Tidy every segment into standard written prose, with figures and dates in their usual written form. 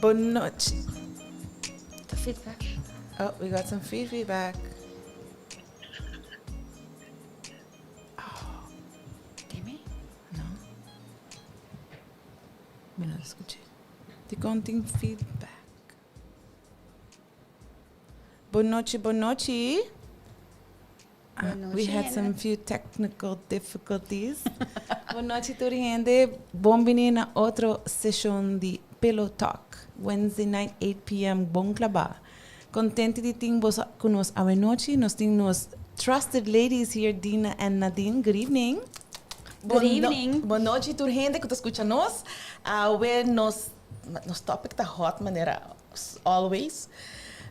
Bon nochi. The feedback. Oh, we got some feedback. Dime. No. Mi no scucha. Di tin feedback. Bon nochi, bon nochi. Bon We nochi, had some Hende. Few technical difficulties. Bon nochi, tur hende. Bon bini na otro session di Pillow Talk. Wednesday night, 8 p.m. Bon claba. Contento di tin boso cu nos awe nochi. Nos tin nos trusted ladies here, Dina and Nadine. Good evening. Good evening. Bon nochi, tur hende cu ta scucha nos. Awe nos topic ta hot manera always.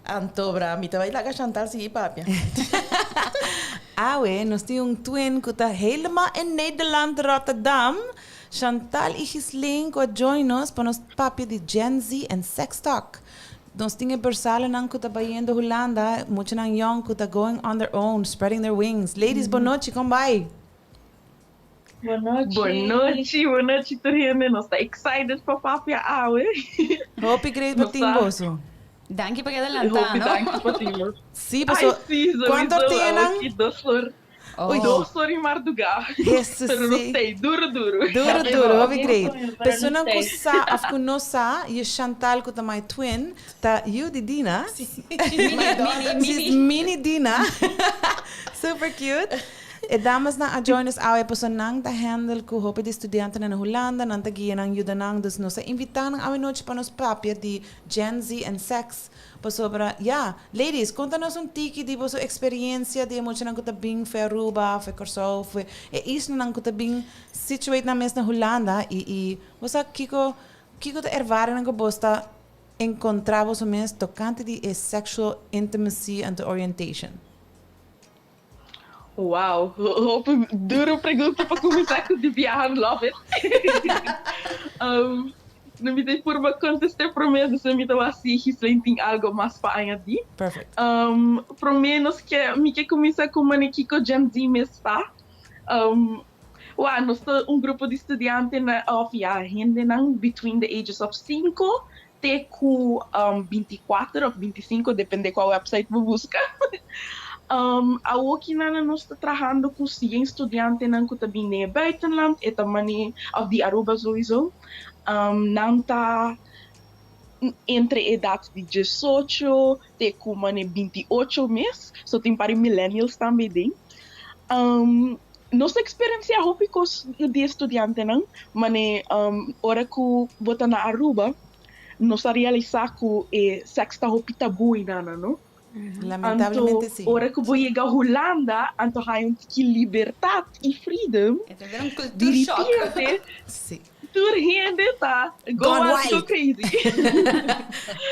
Anto bra, mi ta bay laga Chantal sigui papia. Awe, nos tin un twin cu ta helemaal in Nederland, Rotterdam. Chantal y Ghislaine cu a join us pa nos papia di Gen Z and Sex Talk. Nos tin e bersalenan cu ta bayendo Hulanda, muchanan young cu ta going on their own, spreading their wings. Ladies, bon nochi, con bay? Bon nochi. Bon nochi, bon nochi, tur hende. Nos ta excited pa papia awe. Hopi great pa Nos tin boso. Danki pa adelanta, Hopi no? danki pa tin nos. Si, Ai, paso, si, cuanto sowieso. tienen? Aki 2 or. Oh. 2 or y marduga. Jesus, Pero no si. sei, duro, duro. Duro, duro, hopi great. Pero no Persona cu sei. sa of cu no sa, je Chantal cu ta my twin, ta you di Dina. Mini, mini, She's mini. Mini Dina. Super cute. E dames nan a join us awe paso nan ta handle cu hopi di studiantenan na Hulanda, nan ta guia nan, yuda nan, dus nos a invita nan awe nochi pa nos papia di Gen Z and sex. Pasobra, ja, ladies, conta nos un tiki di boso experiencia di e muchanan cu ta bin for Aruba, for Corsou, for e islanan cu ta bin situate nan mes na Hulanda y bo sa kiko ta ervaringnan cu bos ta encontra boso mes tocante di e sexual intimacy and orientation. Wow, hopi duro pregunta pa cuminsa cu di biaha, love it. No mi ta purba contesta prome, dus mi ta wak si Ghislaine tin algo mas pa añadi. Perfect. Prome nos ke, mi ke cuminsa cu mane kico Gen Z mes ta. Wa, nos ta un grupo di studiantenan of ja, hendenan between the ages of 5 te cu 24 of 25, depende cual website bo busca. Awoki nan nos ta trahando cu 100 studiantenan cu ta bin den buitenland, e ta mane, of di Aruba sowieso. Nan ta entre edad di 18 te cu mane 28 mes, so tin pari millennials tambe den. Nos experiencia hopi cos di studiantenan, mane ora cu bo ta na Aruba, nos a realisa cu e sex ta hopi tabu inana, no? Lamentablemente Anto, si. Ora cu bo yega Hulanda, anto hay un tiki libertad y freedom. E ta un Di culture shock. Repente, tur hende ta go Gone wild, go wild. Crazy.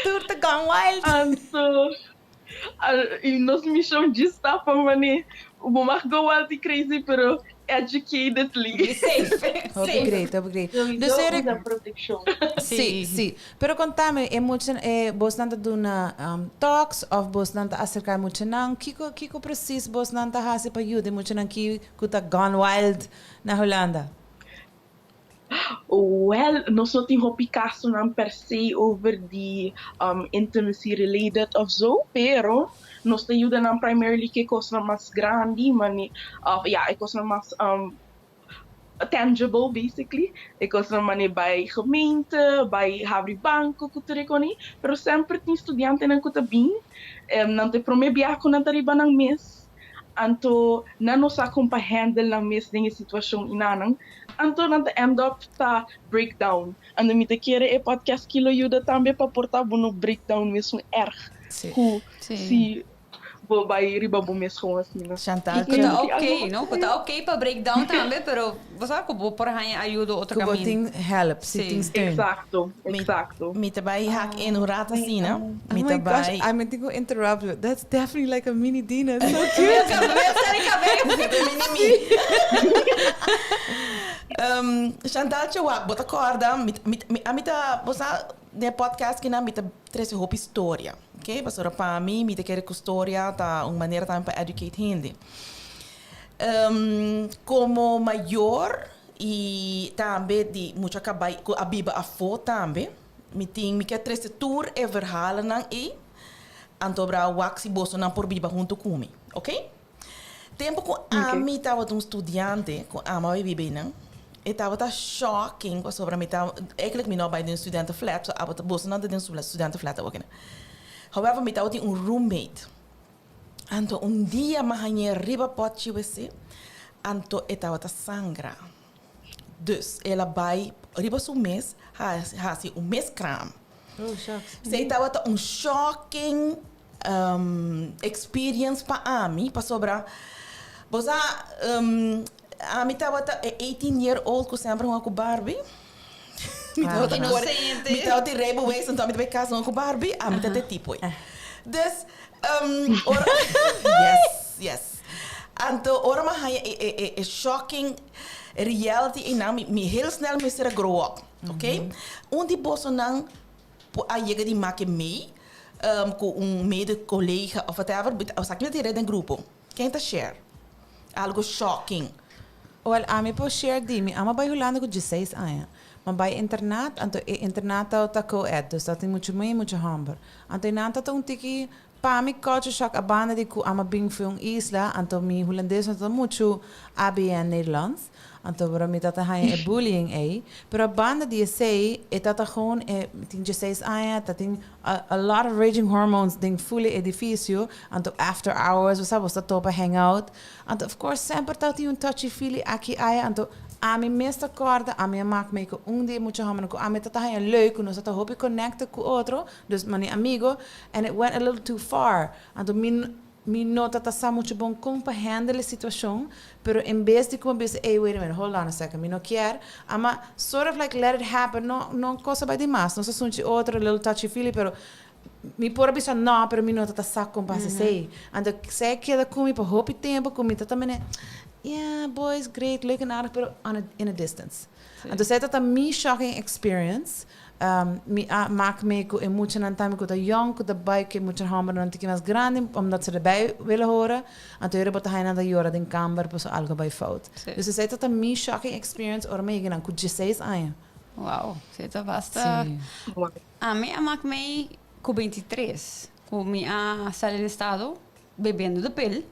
Tur ta gone wild. Anto, y nos mision djis ta pa mane, bo mag go wild y crazy, pero educatedly. Be safe. Hopi Safe. Great, hopi great. Sowieso Dus Eric, usa proteccion. Si. Pero contame, e mucha, e bosnan ta duna talks of bosnan ta acerca muchanan? Kiko precies bosnan ta hasi pa yuda muchanan ki cu ta gone wild na Hulanda? Well, nos no tin hopi casonan per se over di intimacy related of zo, pero nos ta yuda nan primarily cu e cosnan mas grandi, mane, of ja, e cosnan mas tangible basically. E cosnan mane bay gemeente, bay habri banco cu tur e coni, pero semper tin studiantenan cu ta bin, nan ta e prome biaha cu nan ta riba nan mes, anto nan no sa con pa handle nan mes den e situacion inanan, anto nan ta end up ta breakdown. Anto mi ta kere e podcast ki lo yuda tambe pa por ta bo no breakdown mesun erg cu si bo bay riba bo mes gewoon asina. Chantal, Cu ta Sí, ok, algo no? Cu ta ok pa breakdown tambe, pero bo sa cu bo por haña ayuda otro Cu bo camino. Tin help, si tin steun. Exacto. Mi ta bay haak in un rato asina. Oh Mi my ta gosh, bay. I'm going to interrupt you. That's definitely like a mini Dina. It's so cute. Cabeza di cabeza. Mini me. Chantal Chewak, bo ta corda, mi ta, bo sa, den podcast kina mi ta trece hopi storia, ok? Pasobra pa mi, mi ta kere cu storia ta un manera tambe pa educate hende. Como mayor y tambe di mucha cabay cu a biba afo tambe. Mi tin, mi ke trese tur e verhalennan ei, anto bra wak si bosonan por biba huntu ku mi, oké? Tempu ku ami tabata un studiante, ku ami a bai biba einan, e tabata shocking pasobra mi ta, eigenlijk mi no a bai den studentenflat, so abo ta, bosonan ta den studentenflat awokinan. However, mi tabatin un roommate. Anto un dia mi a hañ'é riba pòtchi wc, anto e tabata sangra. Dus el a bai riba su mes hasi un miskraam. Oh, shucks. Esei tabata un shocking experience pa ami, pasobra bo sa ami tabata e 18 year old ku semper hunga ku Barbie. Mi tabata kore, mi tabatin rijbewijs anto ami ta bai kas hunga ku Barbie, ami ta e tipo ei. Dus ora yes, yes. Anto ora mi a haña e shocking reality einan mi heel snel mester a grow up, ok. Un di bosonan por a yega di make mei ku un mede colega of whatever, esaki mi ta tira den grupo. Ken ta share algo shocking? Wel, ami por share di mi. Ami a bai Hulanda ku dieseis aña. Mi a bai internat, anto e internat tabata co-ed, dus tabatin muchu muhé i muchu hòmber. Anto einan tabata un tiki, pa mi culture shock a banda di ku ami a bin for un isla, anto mi hulandes no tabata muchu ABN Nederlands. Anto ora mi tabata haña e bullying ei. Pero a banda di esei, e tabata gewoon, e mi tin dieseis aña, tatin a a lot of raging hormones den full e edificio, anto after hours bo sa bo sa topa hang out, anto of course semper tabatin un touchy feely aki aya, anto ami mes ta corda ami a mak mee cu un di e mucha hombernan cu ami ta ta haña leuk cu nos ta ta hopi connected cu otro, dus mane amigo, and it went a little too far, anto mi Mi no ta ta sa mucho bon con pa handle e situacion, pero en bes di cu mi bisa, ey, wait a minute, hold on a second, mi no kier, ama sort of like let it happen, no, no cosa bay di mas, nos a sunchi otro, a little touchy feely, pero mi por a bisa no, pero mi no ta ta sa con pa haci esey. Anto esey a keda cu mi pa hopi tempo cu mi ta ta mene, yeah, boys, great, leuk en aardig, pero on a, in a distance. Anto esey ta ta mi shocking experience. Mi a mak mee ku e muchanan tambe ku ta yong, ku ta bai ku e mucha hòmbernan tiki mas grandi, omdat se erbij willen horen. Anto ora bo ta haña nan ta yora den kamber pasobra algo a bai fout. Dus esei ta ta mi shocking experience ora mi yega nan ku dieseis aña. Wow, esei ta basta. Ami a mak mee ku 23, ku mi a sali den estado bebiendo de pil.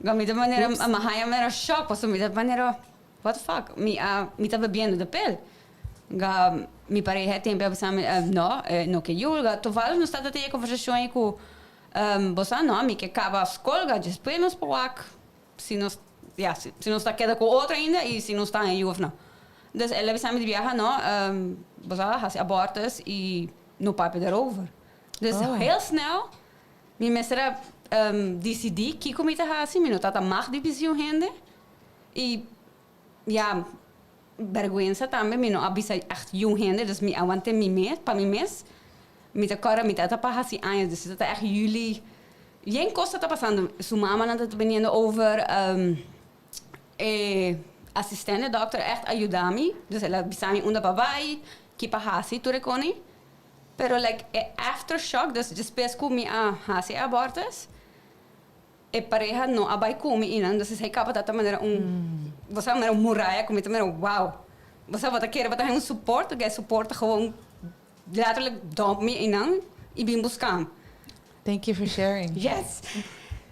Mi ta manera, mi a haña manera shock pasobra mi ta manera, what the fuck, mi a, mi ta bebiendo de pil. Ga mi pareha e tempo a bisa mi, no, no ke yulga. Toevallig nos tabata tin e conversacion ei cu bo sa no, mi ke caba scol ga despues nos por wak si nos, ya, si nos ta keda cu otro ainda y si nos ta haña yu of no. Dus el a bisa mi di biaha no, bo sa haci abortus y no papia daarover. Dus heel snel mi mester a dicidi kico mi ta haci, mi no tabata mag di bisa un hende y ya, Berguensa tambe, mi no a bisa echt yun hende, dus mi a wante mi mes, pa mi mes. Mi ta kòrda mi tata pa hasi años, dus e ta echt juli. Yen kos ta pasando, su mamanan ta biniendo over, e asistente dòkter echt a yuda mi, dus el a bisa mi unda pa bai, ki pa hasi, tur e koni. Pero like e aftershock, dus despues ku mi a hasi e abortus, E pareha no a bai cu mi y nan, entonces hey caba ta manera un, bo sa manera un muraya cu mi ta manera wow. Bo sa bo ta kere bo ta haña un support, e support ta gewoon letterlijk dump mi eynan y bin busca mi. Thank you for sharing. Yes.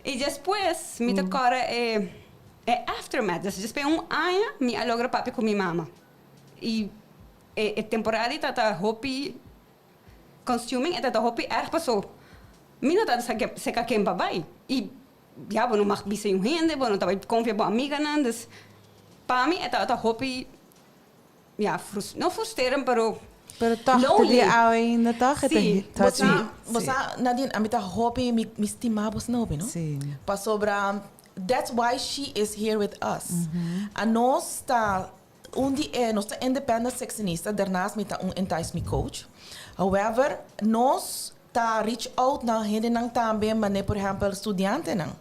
Y despues mi ta corda e e aftermath, dus despues un aña mi a logra papia cu mi mama y e e temporada di ta hopi Consuming e ta ta hopi erg paso mi no ta sa seka ken pa bai y ya bo no mag bisa un hende bo no ta bai confia bo amiganan dus pa mi e tabata hopi ya no frustrerend pero Pero toch te lonely dia awe ainda toch e ta si. Bo touch sa you bo sa Nadine ami ta hopi mi mi stima bo asina hopi no Si. pasobra that's why she is here with us anos ta Un di e nos ta independent seccionista, daarnaast mi ta un Entice Me coach. However, nos ta reach out na hendenan tambe mane por ehempel studiantenan.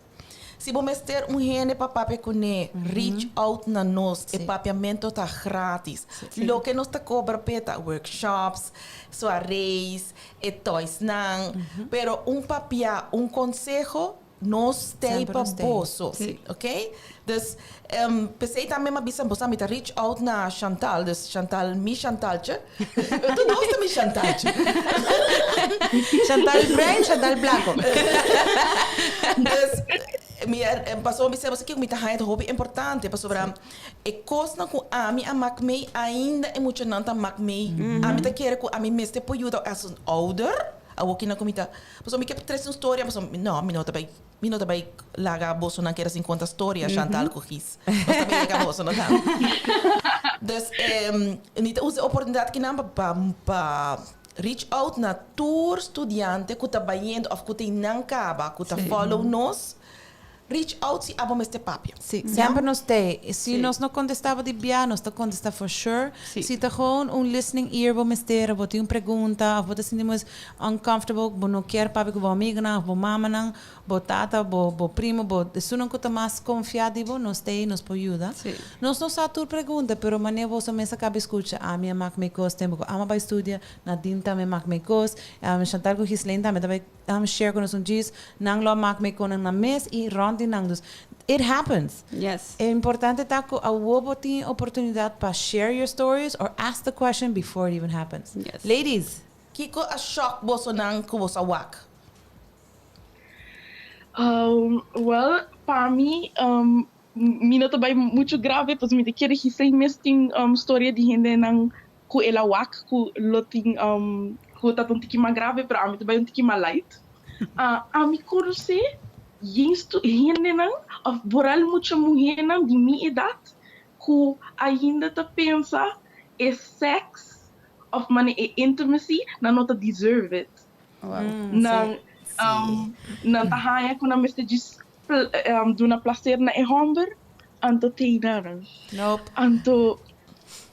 Si bo mester un hende pa papia kuné, reach out na nos. E papiamento ta gratis. Loke nos ta cobra p'e ta workshops, soirees, e toysnan, pero un papia, un conseho. Nos t'ei Semper pa nos t'ei. boso. Ok? Dus, p'esei tambe m'a bisa boso, mi ta reach out na Chantal, dus Chantal, mi Chantaltje. Tur dos ta mi Chantaltje. Chantal bruin, Chantal blanco. Dus, mi a, pasobra mi bisa boso kiko mi ta haña ta hopi importante, pasobra e kosnan ku ami a mak mei, ainda e muchanan ta mak mei. Ami ta kere ku ami mester por yuda as un ouder, awor kinan ku mi ta Pasobra mi ke trese un storia, pasobra no, mi no ta bai, mi no ta bai laga bosonan keda sin konta storia, Chantal ku Gis. Nos ta bai yega bosonan tambe. Dus mi ta usa e oportunidat kinan pa pa pa reach out na tur studiante ku ta bayendo òf ku tin nan kaba ku ta follow nos. Reach out si abo mester papia. Sí, semper nos t'ei. Si nos no contesta bo di bia, nos ta contesta for sure. Si ta gewoon un listening ear bo mester, bo tin un pregunta of bo ta sinti mes uncomfortable, bo no kier papia cu bo amigonan of bo mamanan, bo tata, bo bo primo, bo esunnan cu ta mas confia di bo, nos t'ei, nos por yuda. Nos no sa tur pregunta, pero manera boso mes a caba scucha, ami a mak mi cos tempo cu ami a bay studia, Nadine tambe a mak mi cos, Chantal cu Ghislaine tambe ta bay. Share ku nos un djis, nan lo a mak me konan nan mes i rònt di nan. Dus, it happens. Yes. E importante ta ku awor bo tin e oportunidat pa share your stories or ask the question before it even happens. Yes. Ladies! Kiko a shock bosonan ku boso a wak? Well, pa mi, mi no ta bai muchu grave pasobra mi ta kere Gisei mes tin storia di hendenan ku el a wak ku lo tin ku ta un tiki mas grave pero ami ta bai un tiki mas light. Ami konosé hendenan òf vooral mucha muhénan di mi edat ku ainda ta pensa e sèks òf manera e intimacy nan no ta deserve it. Nan nan ta haña ku nan mester djis duna plaser na e hòmber anto tei nan. Anto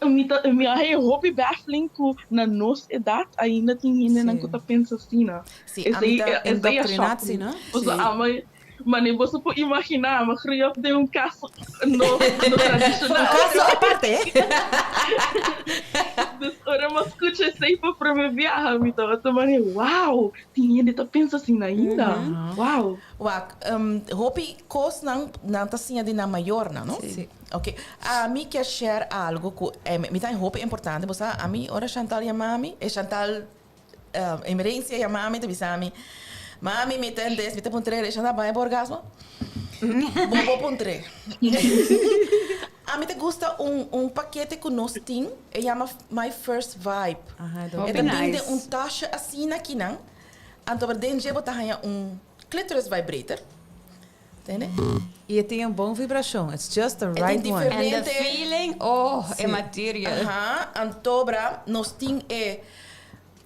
Mi ta mi a haya hopi baffling ku na nos edat ainda tin hendenan ku ta pensa asina. Sí, ami Esei ta esei a shock Indoctrinatie, mi. no? Pasobra Sí. ami mane boso por imaginá, mi a groei op den un kas no no Un tradishonal. kaso aparte, eh? Dus ora mi a skucha esei pa promé biaha mi tabata mane wow, tin hende ta pensa asina ainda. Wow. Wak, hopi kosnan nan ta siña di nan mayornan, no? Sí. Ok, ami kier share algo cu mi ta hopi importante, bo sa ami ora Chantal yama mi, e Chantal Emerencia yama mi ta bisa mi, mami mi ta des, mi ta puntr'e, Chantal baña bo orgasmo? Bo bo puntr'e. Ami ta gusta un un pakete cu nos tin, e yama My First Vibe. Hopi E ta bin nice. den un tasje asina akinan, anto den dje bo ta haña un clitoris vibrator. Tende? Y e tin un bon vibracion. It's just the E tin right one. And the diferente. feeling, oh, e material. Aha, antobra nos tin e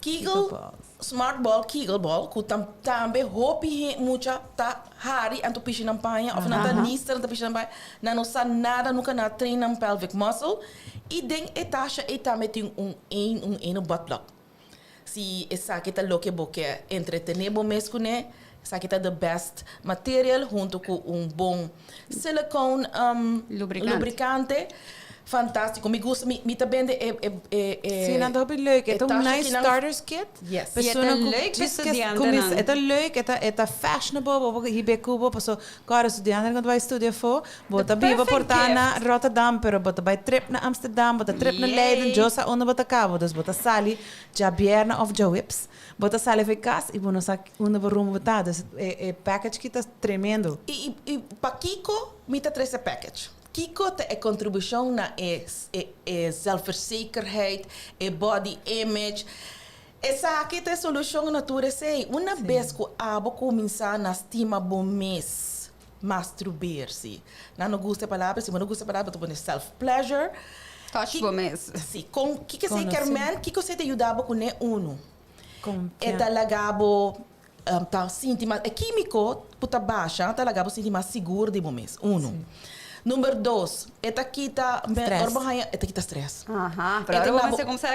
Kegel Kegel balls. Smart Ball Kegel Ball ku tam tambe hopi he mucha ta hari anto pishi nan paña of nan ta nister nan ta pishi nan paña nan no sa nada nunca nan a train nan pelvic muscle y den e tasha ei tambe tin un een un eno butt plug. Si esaki ta loke bo ke entretené bo mes kuné, esaki ta the best material hunto ku un bon silicone lubricante. Fantástiko. Mi gusta, mi mi ta bende e e e e Sí, nan ta hopi leuk. E ta un tasha nice kinan. starters kit. Yes. I e ta Persona ku leuk pa djis ke kuminsá. studiantenan. E ta leuk, e ta e ta fashionable, bo por hib'é ku bo paso kòrda studiantenan ku ta bai studia afó, bo The ta biba perfect por ta na gift. Rotterdam, pero bo ta bai trip na Amsterdam, bo ta trip na Leiden, Yay. Dios sa unda bo ta kaba. Dus bo ta sali djabièrnè òf djaweps, bo ta sali for kas i bo no sa unda bo rumbo ta. Dus e e package ki ta tremendo. I i i pakiko mi ta trese package? Kiko ta e kontribushon na e e e zelfverzekerheid, e body image? Esaki ta e solushon na tur esei. Una bes ku abo kuminsá na stima bo mes, mastrubeer si. Nan no gusta e palabra, si bo no gusta e palabra bo ta pone self pleasure. Touch bo mes. Si, kon kiko esei kier men? Kiko esei ta yuda bo kuné? Unu, e Konfiansa. ta laga bo ta sinti mas, e kímiko ku ta basha ta laga bo sinti mas sigur di bo mes, unu. Number dos, e ta kita, Stress. ora bo haña, e ta kita stress. Aha, E pero ta ora bo na bo- mester kumsa,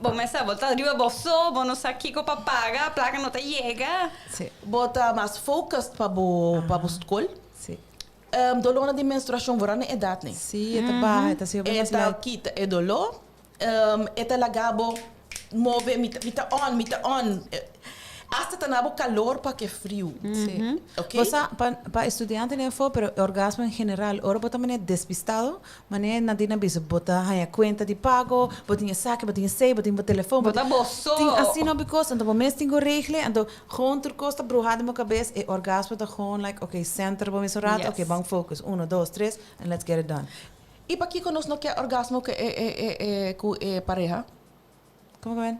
bo mester bo ta riba bo so, bo no sa kiko pa paga, plaka no ta yega. Sí. Bo ta mas focused pa bo, pa bo skol. Sí. Dolónan di menstruashon vooral na edat nei. Sí, e ta baha, e ta hasi hopi E mas ta light. kita e doló, e ta laga bo move, mi ta, mi ta on, mi ta on. Hasta ta na bo calor pa ke friu. Sí. Ok? Bo sa, pa, pa estudiantenan afó, pero orgasmo en general, ora bo ta manera despistado, manera Nadine a bisa, bo ta haña cuenta di pago, bo tin esaki, bo tin esei, bo tin bo telefon, Bo ta bo so. Tin asina hopi cos, anto bo mes tin cu regle, anto gewoon tur cos ta bruha den bo cabes, e orgasmo ta gewoon like, ok, center bo mes un rato, ok, Yes. ban focus, uno, dos, tres, and let's get it done. I pakiko nos no ke orgasmo ku e, e, e, e, ku e pareha? Como cu ben?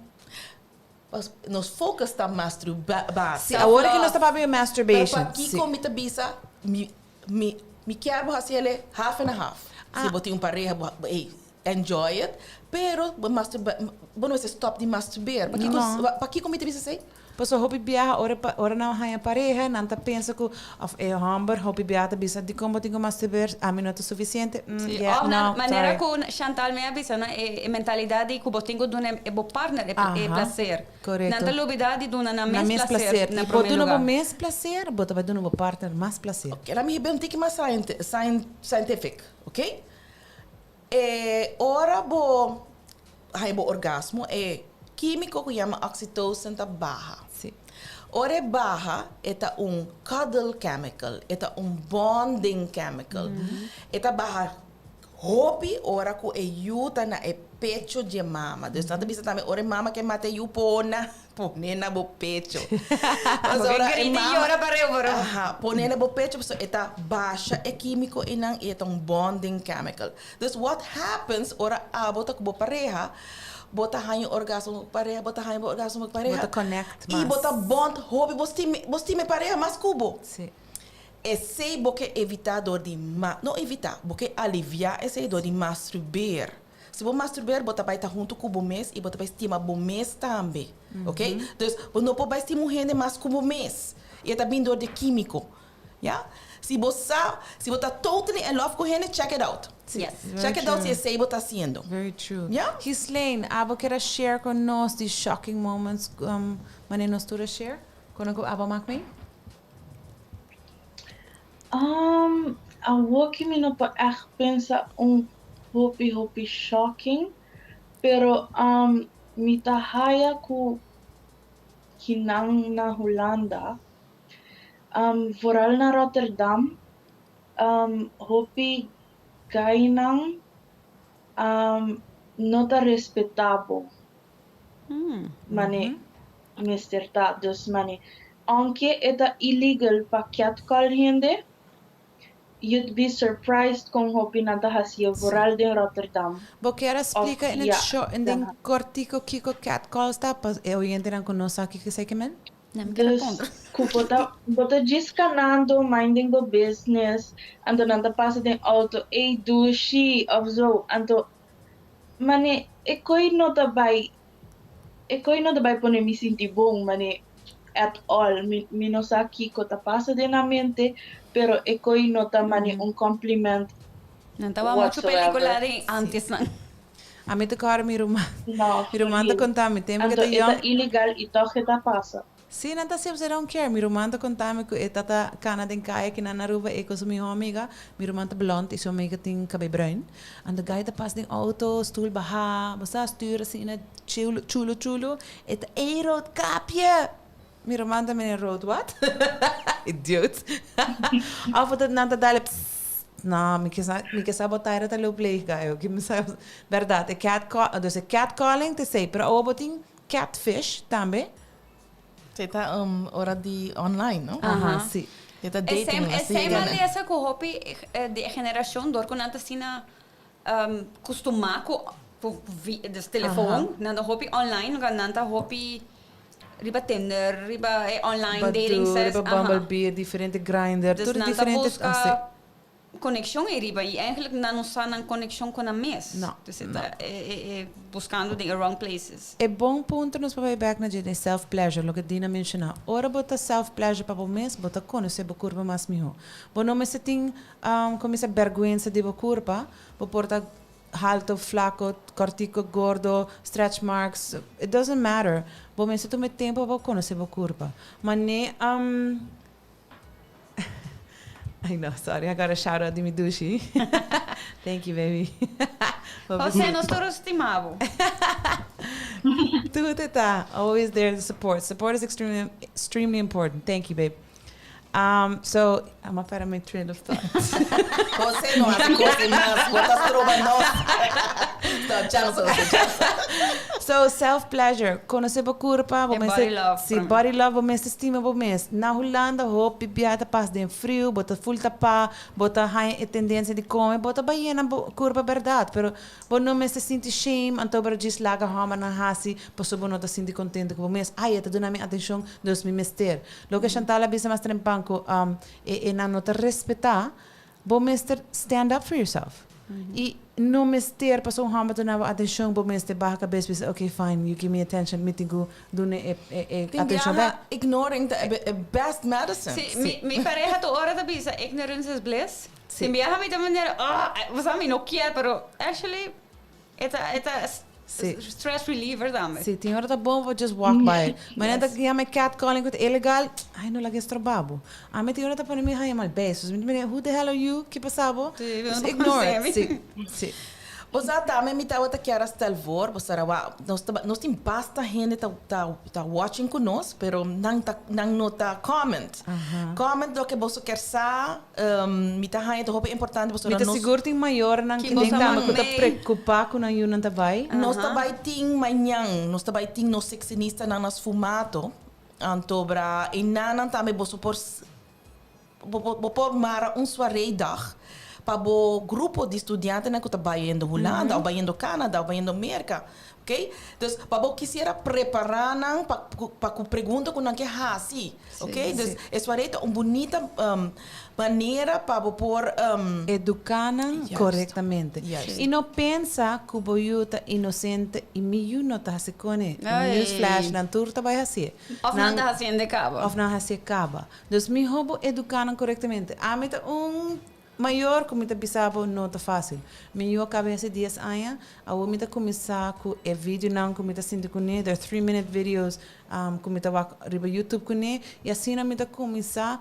Pas nos focus ta masturba. Si, awor ki nos ta papia di masturbation. Pero pakiko mi ta bisa mi mi mi kier bo hasi ele half and half. Si bo tin un pareha bo ey enjoy it, pero bo masturba bo no mester stop di masturbeer. Pakiko pakiko mi ta bisa esey? Pasobra hopi biaha ora pa ora nan haña pareha nan ta pensa ku òf e hòmber hopi biaha ta bisa dikon bo tin ku masturbeer ami no ta sufisiente mm Sí, yeah òf no nan manera sorry. ku Chantal mi a bisa nan e e mentalidat di ku bo tin ku duna e bo partner e e Aha plaser. Nan korekto ta lubida di duna nan nan mes mes plaser plaser na i bo promé duna bo lugá. mes plaser bo ta bai duna bo partner mas plaser. Ok, laat mi hib'é un tiki mas scientific, ok? E ora bo haña bo orgasmo e kímiko ku yama oxytocin ta baha. Sí. Ora e baha e ta un cuddle chemical, e ta un bonding chemical. E ta baha hopi ora ku e yu ta na e pecho dje mama. Dus nan ta bisa tambe ora e mama ke mata e yu pona. Pone na bo pecho. Pasobra e mama. Grita y yora pareu bro. Aha, pone na bo pecho pasobra e ta basha e quimico einan y e ta un bonding chemical. Dus what happens ora abo ta cu bo pareha, bo ta haña orgasmo cu bo pareha, bo ta haña bo orgasmo cu bo pareha. Bo ta connect mas. Y bo ta bond hopi, bo stima, bo stima e pareha mas cu bo. Si. Esey bo ke evita door di ma, no evita, bo ke alivia esey door di masturbeer. Si bo masturbeer bo ta bai ta huntu ku bo mes i bo ta bai stima bo mes tambe. Ok? Dus bo no por bai stima un hende mas ku bo mes. I e ta bin dor di kimiko. Ya? Si bo sa, si bo ta totally in love ku hende, check it out. Yes. Check it out si esei bo ta hasiendo. Very true. Ya? Ghislaine, abo kier a share ku nos di shocking moments manera nos tur a share? Kono ku abo mak mee? Um, awoki mi no por echt pensa un hopi hopi shocking, pero um, mi ta haya ku kinan na Hulanda, um, vooral na Rotterdam, um, hopi gaynan um, no ta respetá bo. Mane mester ta. Dus mane aunke e ta illegal pa catcall hende, you'd be surprised con hopi nan ta haci'e vooral den Rotterdam. Bo kier a Of splica in het ja, short, in Den den Haag. kortico kico catcalls ta pa e oyentenan cu no sa kico esey ke men? Nan mi keda Dus puntra. cu bo ta bo ta djis canando minding bo business anto nan ta pasa den auto ey dushi of zo anto Mane e koi no ta bai e koi no ta bai pone mi sinti bon mane at all mi mi no sa kiko ta pasa den nan mente pero e koi no ta mane un compliment Nan tawa mucho pelicula whatsoever. den antes nan. Ami ta kòrda mi ruman No, mi for ruman ta real. konta mi tempu ku Anto ta e ta yòn. ilegal i tòg e ta pasa. Sí, nan ta siempre they don't care. Mi ruman ta konta mi ku e tata kana den kaya kinan na Aruba, e ku su mihó amiga. Mi ruman ta blond i su amiga tin kabei bruin. Anto guy ta pas den auto, stoel bahá, bo sa, stuur asina chulo, chulo, chulo. E ta, Ey roodkapje! Mi ruman ta mira, rood wat? Idioot. Of ta nan ta dale pssst. No, mi ke sa, mi ke sa bo taira ta loop leeg, guy. Oké, mi sa, bèrdat, e catcall, dus e catcalling ta esei, pero awo bo tin catfish tambe. Esei ta um ora di online, no? Aha, si. E ta dating E así. same a lesa ku hopi di e generashon dor ku nan ta asina kustumá ku dus telefon, nan ta hopi online, nan ta hopi riba Tinder, riba e online dating sites. Badoo, riba Bumblebee, diferente Grindr, Dus tur nan ta diferente. buska Konekshon ei riba i eigenlijk nan no sa nan konekshon ku nan mes. No, Dus e ta e buskando den e wrong places. E bon punto nos por bai bek na dje den self pleasure, loke Dina menshoná. Ora bo ta self pleasure pa bo mes, bo ta konosé bo kurpa mas mihó. Bo no mester tin kuminsá bèrgwensa di bo kurpa, bo por ta halto, flako, kòrtiko, gordo, stretch marks, it doesn't matter. Bo mester tuma e tempu pa bo konosé bo kurpa. Manera I know, sorry, I got a shout out di mi dushi. Thank you, baby. Jose, nos tur stima bo. Actitud e ta. Always there to support. Support is extremely, extremely important. Thank you, babe. So, I'm a pera my train of thought. Jose no hace cosas mas. Bo ta stroba nos. Stop, chance, Jose, chance. So, self pleasure. Conoce bo curpa, bo E mester body love Si, prome. body love, bo mester stima bo mes. Na Hulanda hopi bia ta pas den friu, bo ta full tapa, bo ta haña e tendencia di come, bo ta bay yena bo curpa berdad, pero bo no mester sinti shame, anto bo djis laga hombernan haci pasobra bo no ta sinti contento cu bo mes. Ay, e ta duna mi atencion, dus mi mester. Loke Chantal a bisa mas trempan cu e e nan no ta respeta, bo mester stand up for yourself. Y no mester pasobra un homber ta duna bo atencion bo mester baha cabes bisa ok fine you give me attention mi tin cu duna e e e Tin atencion biaha back. ignoring ta e best medicine. Si, mi mi pareha tur ora ta bisa ignorance is bliss. Si. Tin biaha mi ta manera oh, bo sa mi no kier pero actually E ta e ta Sí. stress reliever tambe. Sí, tin ora ta bon pa just walk by it. Manera ta yama e catcalling cu ta ilegal, ay no laga e stroba bo. Ami tin ora ta pone mi haya mal besos. Mi ta mira, who the hell are you? Ki pasa bo? Sí, Just no ignore conoce it. mi. Sí, sí. Bo sa tambe mi tabata kier a stel voor, bo sa rawa, nos ta nos tin basta hende ta ta ta watching cu nos, pero nan ta nan no ta comment. Comment loke boso kier sa. Mi ta haña ta hopi importante pasobra Mi ta nos. sigur tin mayornan Ki ki bo den sa tambe ku ta mei. preokupá ku nan yunan ta bai. Nos ta bai tin mañan, nos ta bai tin nos seksinistanan na sfumato, antobra enanan tambe boso por bo bo por mara un soireedag pa bo grupo di studiantenan ku ta bayendo Hulanda òf bayendo Canada òf bayendo Merka. Ok, dus pa bo kisiera prepará nan pa pa ku pregunta ku nan ke hasi, ok, dus e suaré ta un bunita manera pa bo por. Eduká nan korektamente. I no pensa ku bo yu ta inosente i mi yu no ta hasi kone. Newsflash, nan tur ta bai hasié. Òf nan ta hasiendo e kaba. Òf nan hasié kaba. Dus mihó bo eduká nan korektamente. Ami ta un. Mayor ku mi ta bisa bo no ta fásil. Mi yu a kaba hasi dies aña, awor mi ta kuminsá ku e videonan ku mi ta sinti kuné, there are 3 minute videos ku mi ta wak riba YouTube kuné, i asina mi ta kuminsá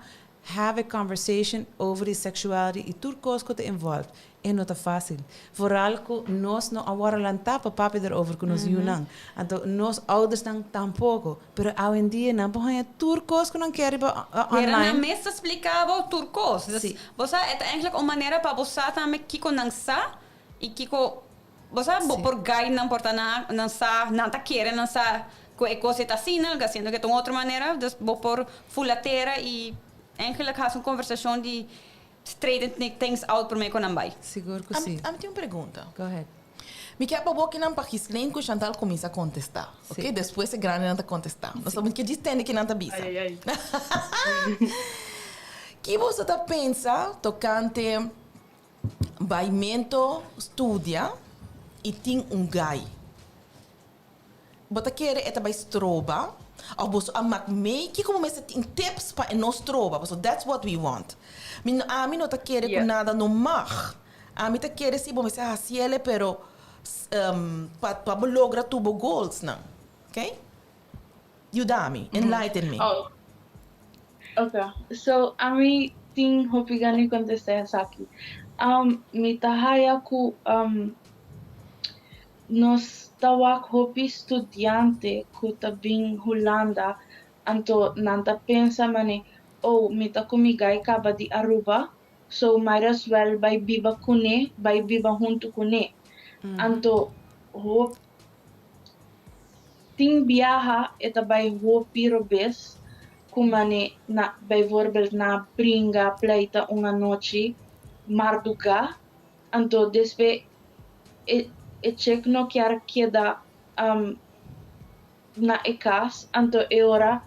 have a conversation over di sexuality i tur kos ku ta involved. E no ta fásil. Vooral ku nos no a wòrdu lantá pa papia derover ku nos yunan. Anto nos oudersnan tampoko. Pero awendia nan por haña tur kos ku nan kier riba Pero nan online. mes ta spliká bo tur kos. Dus Sí. bo sa e ta eigenlijk un manera pa bo sa tambe kiko nan sa i kiko bo sa bo por guide nan por ta nan nan sa nan ta kere nan sa ku e kos ei ta asina siendo ke ta un otro manera dus bo por fula tera i eigenlijk hasi un konversashon di straighten things out promé ku nan bai. Sigur ku sí. Ami tin un pregunta. Go ahead. Mi kier pa bo kinan pa Ghislaine ku Chantal kuminsá kontestá, ok? Despues e grandinan ta kontestá. Nos ta ke djis tende kinan ta bisa. Ai, ai, ai. Ki boso ta pensa tokante baimento studia i tin un gai? Bo ta kere e ta bai stroba of boso a mak mei? Kiko bo mester tin tips pa e no stroba? Pasobra that's what we want. Mi ami no ta kere ku nada no mag. Ami ta kere si bo mester hasiele pero pa pa bo logra tur bo goals nan. Ok? Yuda mi, enlighten me. Oh. Ok. So ami tin hopi gana di kontestá esaki. Mi ta haya ku nos ta wak hopi studiante ku ta bin Hulanda anto nan ta pensa mane, oh mi ta ku mi gai kaba di Aruba so might as well bai biba kuné, bai biba huntu kuné. Anto hop tin biaha e ta bai hopi robes ku mane na bijvoorbeeld na bringa pleita un anochi mardugá anto despues e e chick no kier keda na e kas anto e ora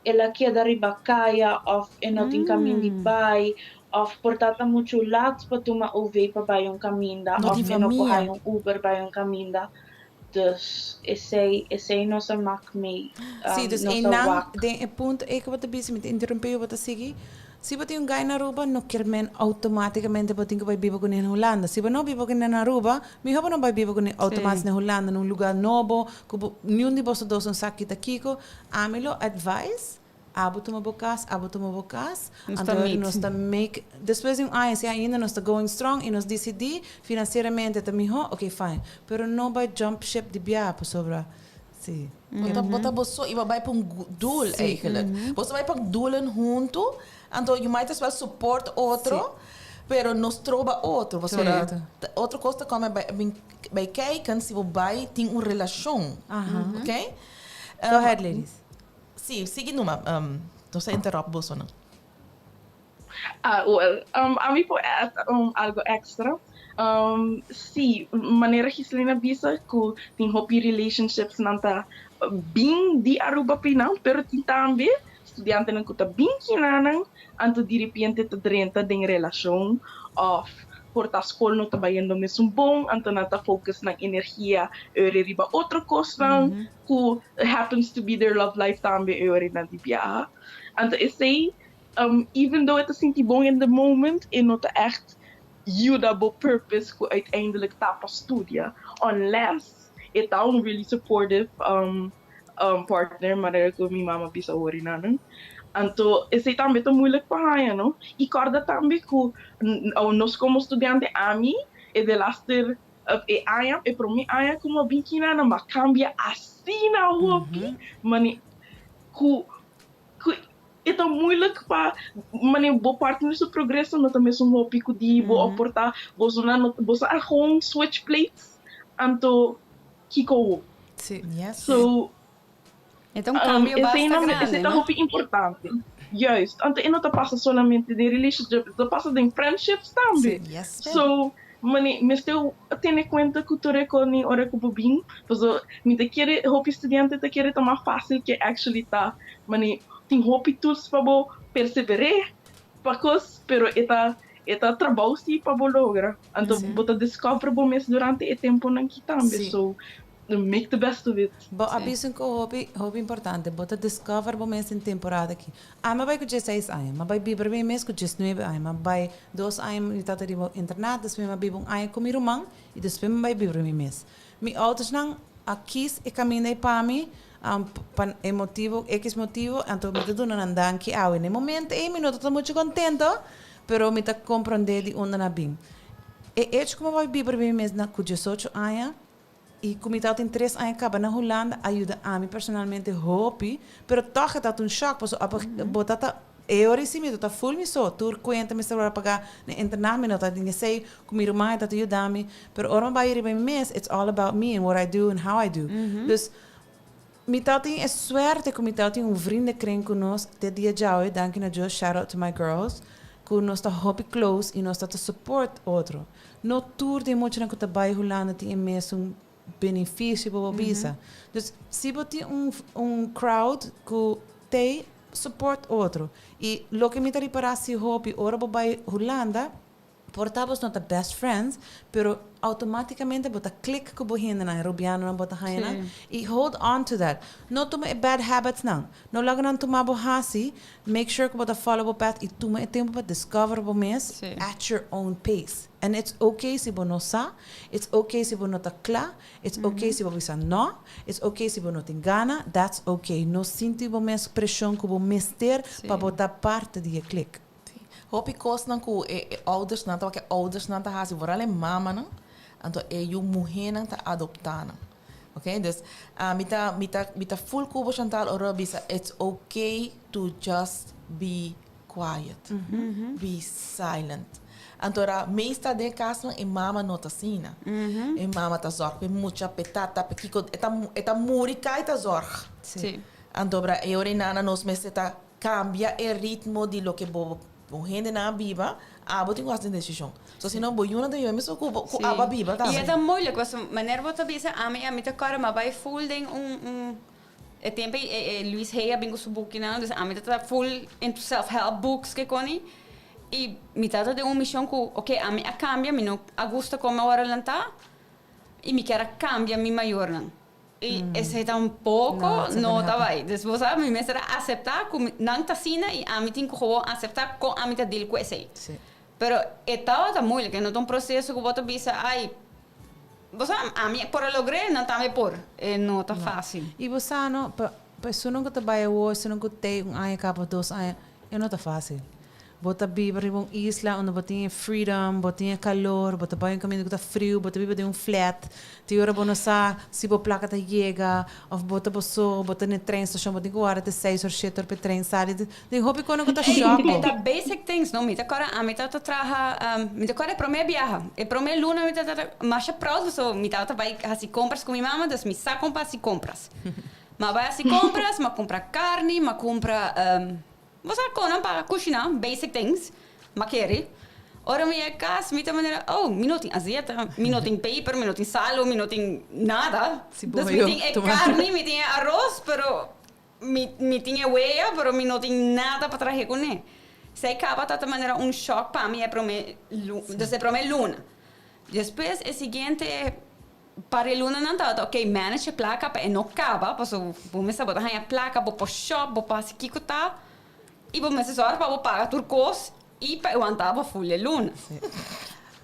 el a keda riba kaya òf e no tin kamin di bai òf por ta ta muchu lat pa tuma OV pa bai un kaminda No òf tin e no por famia. haña un Uber bai un kaminda. Dus esei esei nos a mak mee, Sí, dus nos a einan wak. den e punto ei ku bo ta bisa, mi ta interrumpí bo ta sigui. Si bo tin un gai na Aruba, no kier men automáticamente bo tin ku bai biba kuné na Hulanda. Si bo no biba kuné na Aruba, mihó bo no bai biba kuné automático na Hulanda, na un lugá nobo, ku bo niun di boso dos no sa kita kiko. Ami lo advise, abo tuma bo kas, abo tuma bo kas. Nos ta Anto meet. nos ta make, despues di un aña, si ainda nos ta going strong i nos disidí financieramente ta mihó, ok, fine. Pero no bai jump ship di biaha pasobra. Bo ta bo so y bo a bay pa un doel eigenlijk. Bo ta bay pa doelen hunto, anto you might as well support otro, pero no stroba otro. Pasobra otro cos ta come bay kijken si bo bay tin un relacion. Ok? Go ahead ladies. Si, sigui numa. Nos a interrupt bosonan. Ah, well, ami por add algo extra. Sí, manera Gislina bisa cu tin hopi relationships nan ta bin di Aruba pinan, pero tin tambe studiantenan cu ta bin kinanan, anto diripiente ta drenta den relacion of por ta scol no ta bayendo mesun bon, anto nan ta focus nan energia eur riba otro cosnan cu happens to be their love life tambe eur nan di biaha. Anto esey even though e ta sinti bon in the moment, e no ta echt yuda bo purpose cu uiteindelijk ta pa studia. Unless e ta un really supportive partner, manera cu mi mama bisa hori nan. Anto esey tambe ta moeilijk pa haya, no? Y corda tambe cu nos como studiante, ami, e de laatste e aña, e prome aña cu mi a bin kina, m'a cambia asina hopi, mane cu e ta moeilijk pa mane bo partner su progreso no ta mesun hopi cu di bo of por ta boso nan no boso a gewoon switch plates anto kico wo. So E ta un cambio basta grandi, esey ta no? hopi importante. Juist. Anto e no ta pasa solamente den relationship, e ta pasa den friendships tambe. So mane mester tene cuenta cu tur e cosnan ora cu bo bin, pasobra mi ta kere hopi studiante ta kere ta mas facil ke actually ta. Mane tin hopi tools pa bo persevere pa cos, pero e ta e ta trabou si pa bo logra. Anto bo ta discover bo mes durante e temponan ki tambe. So make the best of it. Bo a bisa un cos hopi hopi importante, bo ta discover bo mes den temporada aki. Ami a bai cu dieseis aña, mi a bai biba riba mi mes cu diesnuebe aña, mi a bai dos aña mi tata riba internat, despues mi a biba un aña cu mi ruman y despues mi a bai biba riba mi mes. Mi oudersnan a kies e caminda ei pa mi, pa e motibo, X motibo, anto mi ta duna nan danki awe. Na e momento ei mi no ta mucho contento, pero mi ta comprende di unda nan a bin. E hecho cu mi a bai biba riba mi mes na cu diesocho aña, Y cu mi tabatin tres aña caba na Hulanda a yuda ami personalmente hopi, pero toch e tabata un shock pasobra ap bo ta ta e ora si mi ta full mi so, tur cuenta mi sta paga na internat mi no tabatin esey cu mi ruman e tabata yuda mi, pero ora mi bai riba mi mes it's all about me and what I do and how I do. Dus mi tabatin e suerte cu mi tabatin un vriendenkring cu nos te dia djawe, danki na Dios, shout out to my girls, cu nos ta hopi close y nos ta ta support otro. No tur di e muchanan ku ta bai Hulanda tin e mesun benefisio pa bo bisa. Dus si bo tin un un crowd ku tei support otro. I loke mi ta ripará si hopi ora bo bai Hulanda, por ta bos no ta best friends, pero automaticamente bo ta click ku bo hendenan, e Rubianonan bo ta haña nan, i hold on to that. No tuma e bad habits nan. No laga nan tuma bo hasi, make sure ku bo ta follow bo path i tuma e tempu pa discover bo mes at your own pace. And it's okay si bo no sa, it's okay si bo no ta kla, it's okay si bo bisa no, it's okay si bo no tin gana, that's okay. No sinti bo mes preshon ku bo mester pa bo ta parte di e klik. Hopi kosnan ku e oudersnan ta wak e oudersnan ta hasi, vooral e mamanan, anto e yu muhénan ta adoptá nan. Ok, dus mi ta mi ta mi ta full ku bo Chantal ora bo bisa it's ok to just be quiet, be silent. Anto ora meestal den e kasnan e mama no ta asina. E mama ta zorg pa e mucha, pa e tata, pa kiko, e ta e ta muri kai ta zorg. Anto ora e ora ei nana nos mester ta Cambia e ritmo di loke bo bo hendenan a biba, abo tin cu haci un decision. So si no bo yunan ta biba mesmo cu bo cu abo a biba tambe. I e ta moeilijk pasobra manera bo ta bisa ami ami ta kòrda mi bai full den un un e tempo ei e e Louise Hay a bin ku su bukinan dus ami ta ta full into self help books ke koni i mi tabata den un mishon ku oke ami a kambia mi no a gusta kon mi a wòrdu lantá i mi kier a kambia mi mayornan. I esei tampoko no ta bai. Dus bo sa, mi mester a aseptá ku nan ta asina i ami tin ku gewoon aseptá kon ami ta deal ku esei. Pero e tabata moeilijk, e no ta un proseso ku bo ta bisa, ai, bo sa, ami por a logr'é, nan tambe por. E no ta fásil. I bo sa no, pa esunnan ku ta bai awor, esunnan ku tei un aña kaba, dos aña, e no ta fásil. Bo ta biba riba un isla unda bo tin e freedom, bo tin e calor, bo ta bai un caminda cu ta friu, bo ta biba den un flat, tin ora bo no sa si bo placa ta yega of bo ta bo so, bo ta na e trein station, bo tin cu warda te seis or shete or pa e trein sali. Tin hopi cosnan cu ta shock bo. E ta basic things, no? Mi ta corda ami tabata traha, mi ta corda e prome biaha, e prome luna mi tabata masha proud pasobra mi tabata bai haci compras cu mi mama, dus mi sa con pa haci compras. Mi a bai haci compras, mi a cumpra carni, mi a cumpra. Bo sa kon nan pa kushiná, basic things, ma keri. Ora mi yega kas mi ta manera, oh, mi no tin azeta, mi no tin peper, mi no tin salo, mi no tin nada. Dus mi tin e karni, mi tin e aros, pero mi mi tin e wea, pero mi no tin nada pa trahe kuné. Esei kaba ta ta manera un shòk pa mi e promé lu, dus e promé luna. Despues e siguiente Par e lunanan tabata ok manage e placa pa e no caba paso bo mester bo ta haña placa bo por shop bo por haci kico ta y bo mester zorg pa bo paga tur cos y pa e wanta bo full e luna.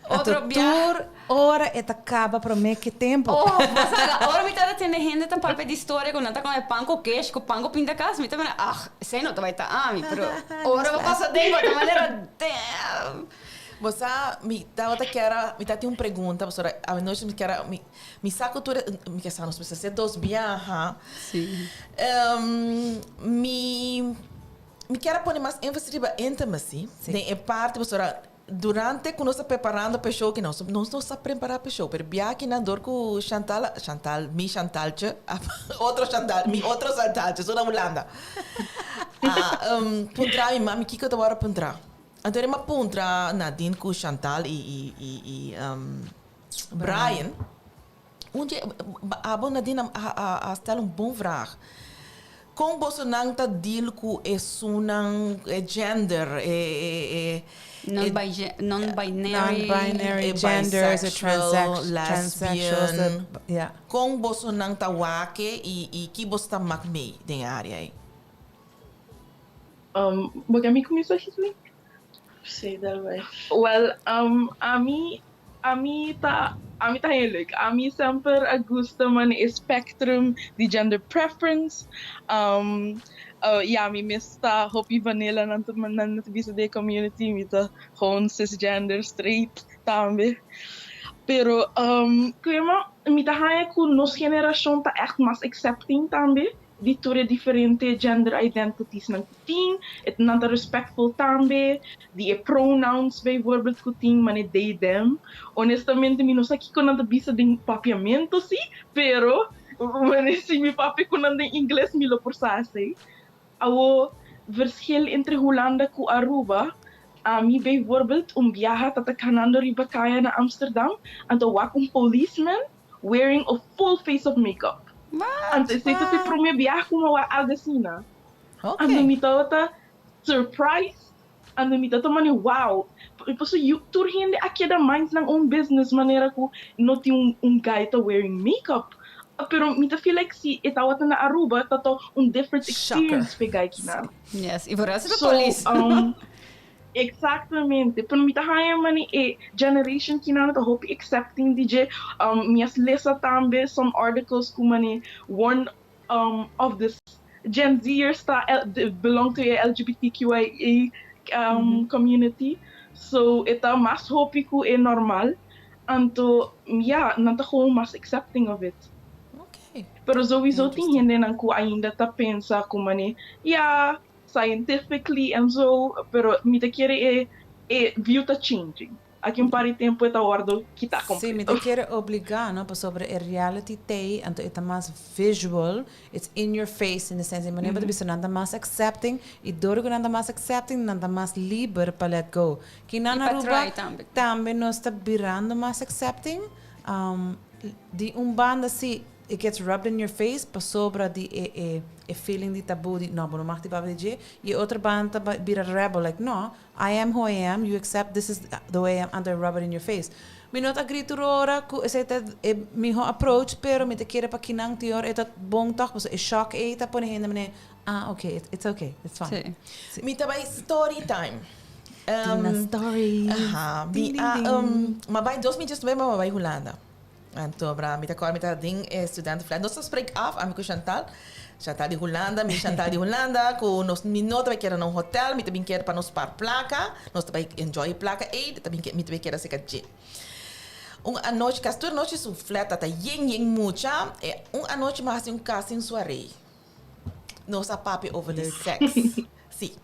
Otro bia. Tur ora e ta caba prome ke tempo. Oh bo sa ora mi tabata tende hende ta papia di storia cu nan ta come pan cu kesh cu pan cu pinta cas mi ta mira ah esey no ta bay ta ami pero ora bo pasa den bo ta manera damn. Bo sa, mi tabata kier a, mi ta tin un pregunta, pasobra anochi mi kier a, mi, mi sa cu tur e, mi ke sa nos mester hacer dos biaha. Sí. Mi, mi kier a pone mas énfasis riba intimacy, Sí. den e parti, pasobra durante cu nos ta preparando pa e show aki, nos, nos no sa prepara pa e show, pero biaha akinan dor cu Chantal a, Chantal, mi Chantaltje, otro Chantal, mi otro Chantaltje, su na Hulanda, a puntra mi, mami kico ta worde puntra? Anto mi a puntra Nadine ku Chantal i i i i Brian. Un dje abo Nadine a a a stel un bon vraag. Kon bosonan ta deal ku esunnan e gender e e e Non-binary. Non-binary, e genders, e bisexual, transsexuals, lesbian. ja. Kon bosonan ta wak e i i ki boso ta mak mee den e area ei? Um, bo ke mi kuminsá, Gisli? Sí, dal bai. Well, um, ami, ami ta, ami ta heel leuk. Ami semper a gusta man e spectrum di gender preference. Um, uh, ja, mi mes ta hopi vanilla nan ta, nan ta bisa den e community. Mi ta gewoon cisgender, straight tambe. Pero, um, ku mi ta haña ku nos generashon ta echt mas accepting tambe. Di tur e diferente gender identitiesnan ku tin, e nan ta respectful tambe, di e pronouns bijvoorbeeld ku tin, mane they, them. Honestamente mi no sa kiko nan ta bisa den papiamento si, pero mane si mi papia ku nan den ingles mi lo por sa esei. Awo verschil entre Hulanda ku Aruba, ami bijvoorbeeld un biaha ta ta kanando riba kaya na Amsterdam, anto wak un policeman wearing a full face of makeup. Anto esei ta e prome biaha ku mi a wak algu asina. Anto mi tabata surprised, anto mi tabata mane wow. Pasobra yu tur hende a keda mind nan own business manera ku no tin un guy ta wearing makeup. Pero mi ta feel like si e tabata na Aruba ta ta un different experience p'e guy kinan. Yes, i por eso ta polis. So, Exactamente, pero mi ta haña mani e generation kinan ta hopi accepting di dje. Mi a lesa tambe some articles ku mani one of the Gen Z'ers ta belong to e LGBTQIA community, so e ta mas hopi ku e normal, anto ya nan ta gewoon mas accepting of it. Pero sowieso tin hendenan ku ainda ta pensa ku mani ya scientifically en zo, pero mi ta kere e e view ta changing. Aki un par di tempo e ta wordo kita Sí, mi completo. ta kere obligá, no, pasobra e reality t'ei, anto e ta mas visual, it's in your face in the sense, e manera bo ta bisa nan ta mas accepting, i dor ku nan ta mas accepting, nan ta mas liber pa let go. Ki nan I pa Aruba try tambe. tambe nos ta birando mas accepting, di un banda sí, It gets rubbed in your face pasobra di e e e feeling di taboe di no bo no mag di papia di dje y e otro banda ta bira rebel like no I am who I am you accept this is the way I am anto e rub it in your face. Mi no ta agree tur ora cu esey ta e miho approach pero mi ta kere pa kinan tin ora e ta bon toch pasobra e shock ey ta pone hende mane ah okay it's okay it's fine. Sí. Mi ta bay story time. Dina story. Aha mi a mi a bay 2019 mi a bay Hulanda. Anto bra mi ta kòrda mi ta den e studentenflat. Nos ta spreek af, ami ku Chantal. Chantal di Hulanda, mi Chantal di Hulanda, ku nos mi no ta bai keda na un hotel, mi ta bin keda pa nos par plaka, nos ta bai enjoy e plaka ei, ta bin mi ta bai keda serka dje. Un anochi, kasi tur anochi su flat ta yen yen mucha, e un anochi mi a hasi un casting soiree. Nos a papia over di sex. Sí.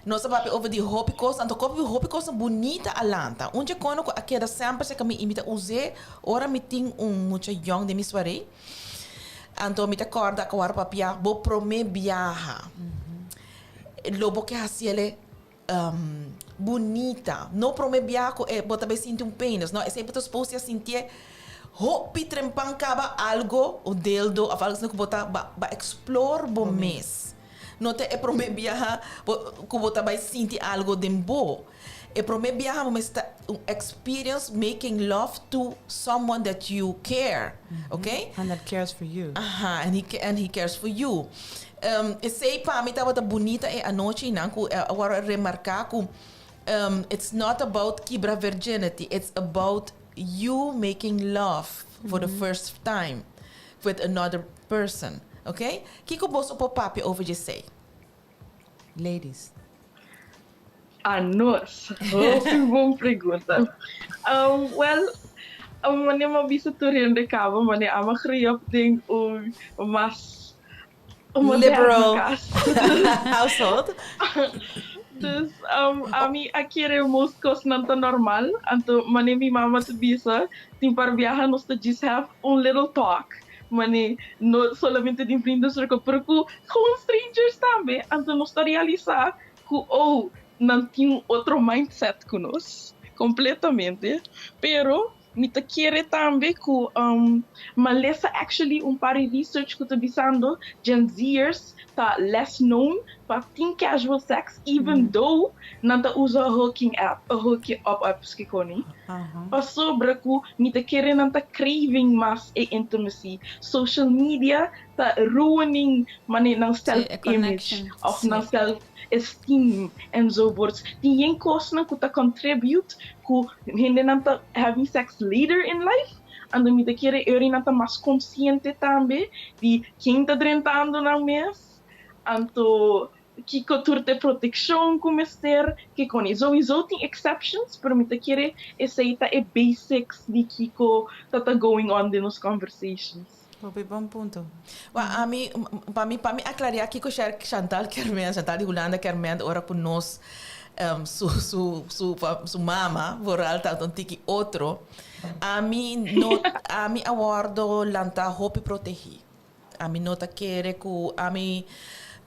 Nos a papia over di hopi kos, anto kopi hopi kosnan bunita a lanta. Un dje kono ku a keda semper serka mi i mi ta us'é ora mi tin un mucha yòn den mi soiree. Anto mi ta kòrda ku a papia bo promé biaha. Lo bo ke hasiel bunita. No promé biaha ku e bo ta bai sinti un penis, no. Esei bo ta supos di a sintié hopi trempan kaba algo, un dildo òf algo asina ku bo ta ba explore bo mes. No ta e promé biaha bo ku bo ta bai sinti algo den bo. E promé biaha bo mester ta un experience making love to someone that you care, ok? And that cares for you. Aha, and he and he cares for you. Esei pa mi tabata bunita e anochinan ku a wòrdu remarká ku it's not about kibra virginity, it's about you making love for the first time with another person. Ok? Kiko boso por papia over djesei? Ladies. Anos. Hopi bon pregunta. Um, well, um, mane m'a bisa tur hende kaba, mane amo groei op den un mas un moderno Liberal kas. household. Dus um, ami a kere most kosnan ta normal. Anto mane mi mama ta bisa, tin par biaha nos ta djis have un little talk. Mane no solamente den vriendencirkel, pero ku gewoon strangers tambe. Anto nos ta realisa ku oh, nan tin un otro mindset ku nos, completamente. Pero mi ta kere tambe ku um, malesa actually un par di research ku ta bisando Gen Z'ers ta less known pa tin casual sex even though nan ta usa hooking app, hooking up apps kikoni. Pasobra ku mi ta kere nan ta craving mas e intimacy. Social media ta ruining mane nan self image of nan self esteem enzovoorts. Tin yen kosnan ku ta contribute ku hendenan ta having sex later in life. Anto mi ta kere eri nan ta mas konsiente tambe di ken ta drentando nan mes. Anto Kiko tur t'e protekshon ku mester kiko ni. Souiso tin exceptions, pero mi ta kere esei ta e basics di kiko ta ta going on den nos conversations. Hopi bon punto. Wa ami, pa mi, pa mi aclaria kiko Chantal kier meen, Chantal di Hulanda kier meen ora ku nos su, su, su, su mama vooral ta un tiki otro, ami no, ami a wordo lanta hopi protegi. Ami no ta kere ku ami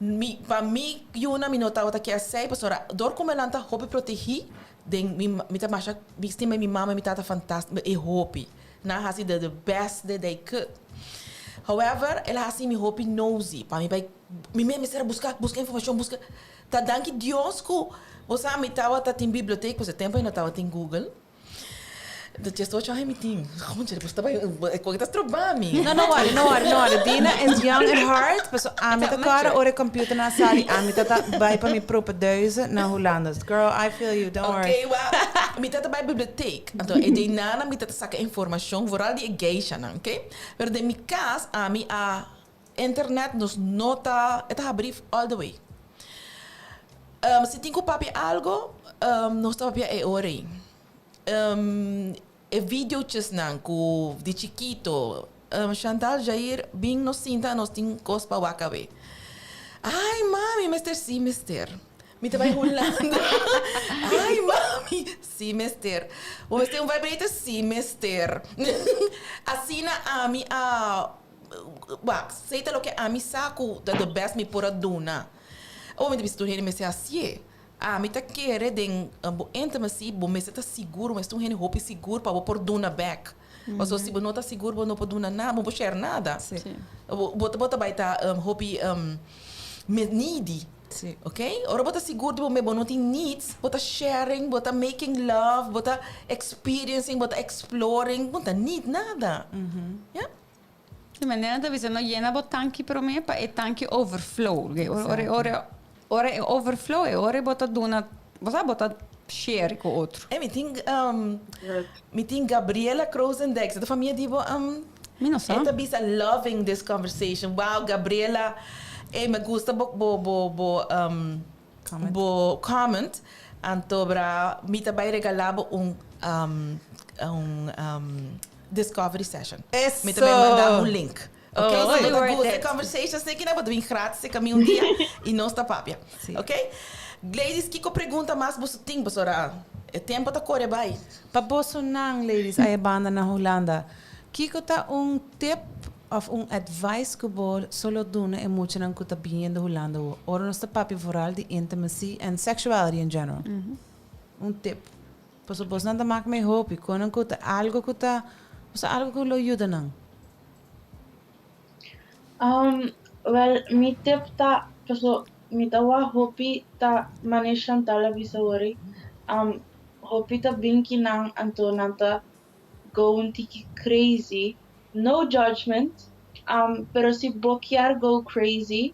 mi pa mi yuna mi no tabata ke asei pasobra dor ku mi a lanta hopi protegí den mi mi ta masha mi stima mi mama i mi tata fantástiko e hopi nan a hasi the best that they could however el a hasi mi hopi nosy pa mi bai mi mes mester a buska buska informashon buska ta danki Dios ku bo sa mi tabata tin bibliotek pasobra e tempo ei no tabatin Google. Djes ocho aña mi tin. Concha, bo sta bai, koke ta stroba mi. No, no worry, no worry, no worry. Dina is young at heart, paso ami ta kòrda ora e computer nan a sali, ami ta ta bai pa mi propedeuse na Hulanda. Girl, I feel you, don't worry. Oké, wak, mi ta ta bai bibliotheek. Anto e deinana mi ta ta saka informashon, vooral di e geishanan, oké? Pero den mi kas, ami a internet nos no ta, e ta habrí all the way. Si tin ku papia algo, nos ta papia e ora ei. E videootjesnan ku di chikito, Chantal, Jair, bin nos sinta nos tin kos pa wak awe. Ay mami, mester si mester. Mi ta bai Hulanda. Ay mami, si mester. Bo mester un vibrator? Si mester. Asina ami a wak, esei ta loke ami sa ku ta the best mi por a duna. Awor mi ta bisa tur hende mester hasié. Ami ta kere den bo intimacy bo mester ta sigur, bo mester un hende hopi sigur pa bo por duna bek. Pasobra si bo no ta sigur bo no por duna nada, bo no por share nada. Bo bo ta bai ta hopi needy, ok? Ora bo ta sigur di bo mes bo no tin needs, bo ta sharing, bo ta making love, bo ta experiencing, bo ta exploring, bo no ta need nada. Ya. Di manera ta bisa no yena bo tanki prome pa e tanki overflow. Ora ora ora e overflow e ora bo ta duna bo sa bo ta share ku otro. E mi tin mi tin Gabriela Krozendijk sa ta famia di bo? Mi no sa. E ta bisa loving this conversation. Wow Gabriela. Ey, mi gusta bo bo bo bo Comment. bo comment. Anto bra, mi ta bay regala bo un un discovery session. Eso! Mi ta bay manda un link. Ok, Oh, si bo ta worth gusta it. conversations neki nan, bo ta bin gratis e cami un dia y nos ta papia. Si. Ok? Ladies, kico pregunta mas boso tin? Pasobra e tempo ta core bay. Pa boso nan, ladies, aya banda na Hulanda, kico ta un tip of un advice cu bo solo duna e muchanan cu ta biniendo Hulanda awo? Ora nos ta papia vooral di intimacy and sexuality in general. Un tip. Pasobra boso nan ta mak mee hopi, con nan cu ta algo cu ta, boso algo cu lo yuda nan. Wel, mi tip ta, paso mi ta wak hopi ta mane Chantal a bisa wori, hopi ta bin kinan anto nan ta go un tiki crazy, no judgment, pero si bo kier go crazy,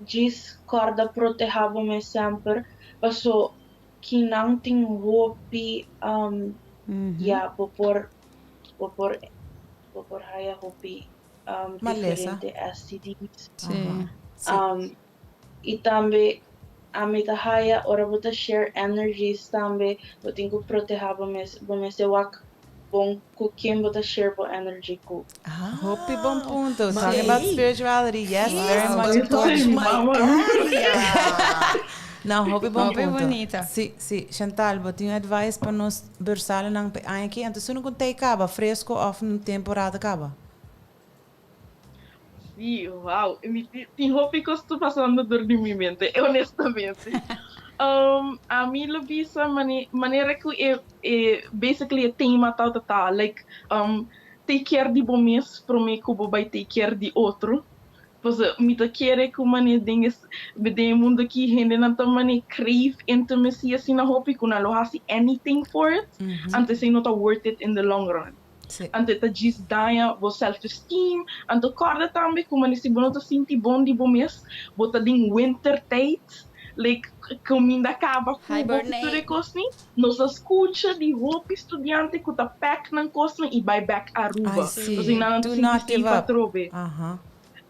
djis corda proteha bo mes semper, paso kinan tin hopi, ya bo por bo por bo por haya hopi Malesa. diferente STD's. Sí. Sí. Y tambe ami ta haya ora bo ta share energies tambe bo tin cu proteha bo mes, bo mester wak bon cu ken bo ta share bo energy cu. Ah, Hopi bon punto. Maar Talking about hey, spirituality, yes, very yes, much but touch important. my area. No, hopi bon Hopi punto. bunita. Si, si. Chantal, bo tin advice pa nos bursalenan p'e aña aki? Anto su no con tei caba, fresco of un temporada caba? Si, wow. Mi tin hopi cos ta pasando door di mi mente, honestamente. Ami lo bisa manera cu e basically e tema ta ta like take care di bo mes prome cu bo bay take care di otro. Pasobra mi ta kere ku manera den es den e mundo aki hendenan ta manera crave intimacy asina hopi ku nan lo hasi anything for it, anto esei no ta worth it in the long run. Anto e ta djis daña bo self esteem, anto kòrda tambe ku manera si bo no ta sinti bon di bo mes, bo ta den winter tijd, like kuminda kaba ku bo ku tur e Hibernate. kosnan. Nos a skucha di hopi studiante ku ta pack nan kosnan i bai bèk Ai Aruba. sí, Pasobra nan no ta do sinti not give safe up. atrobe.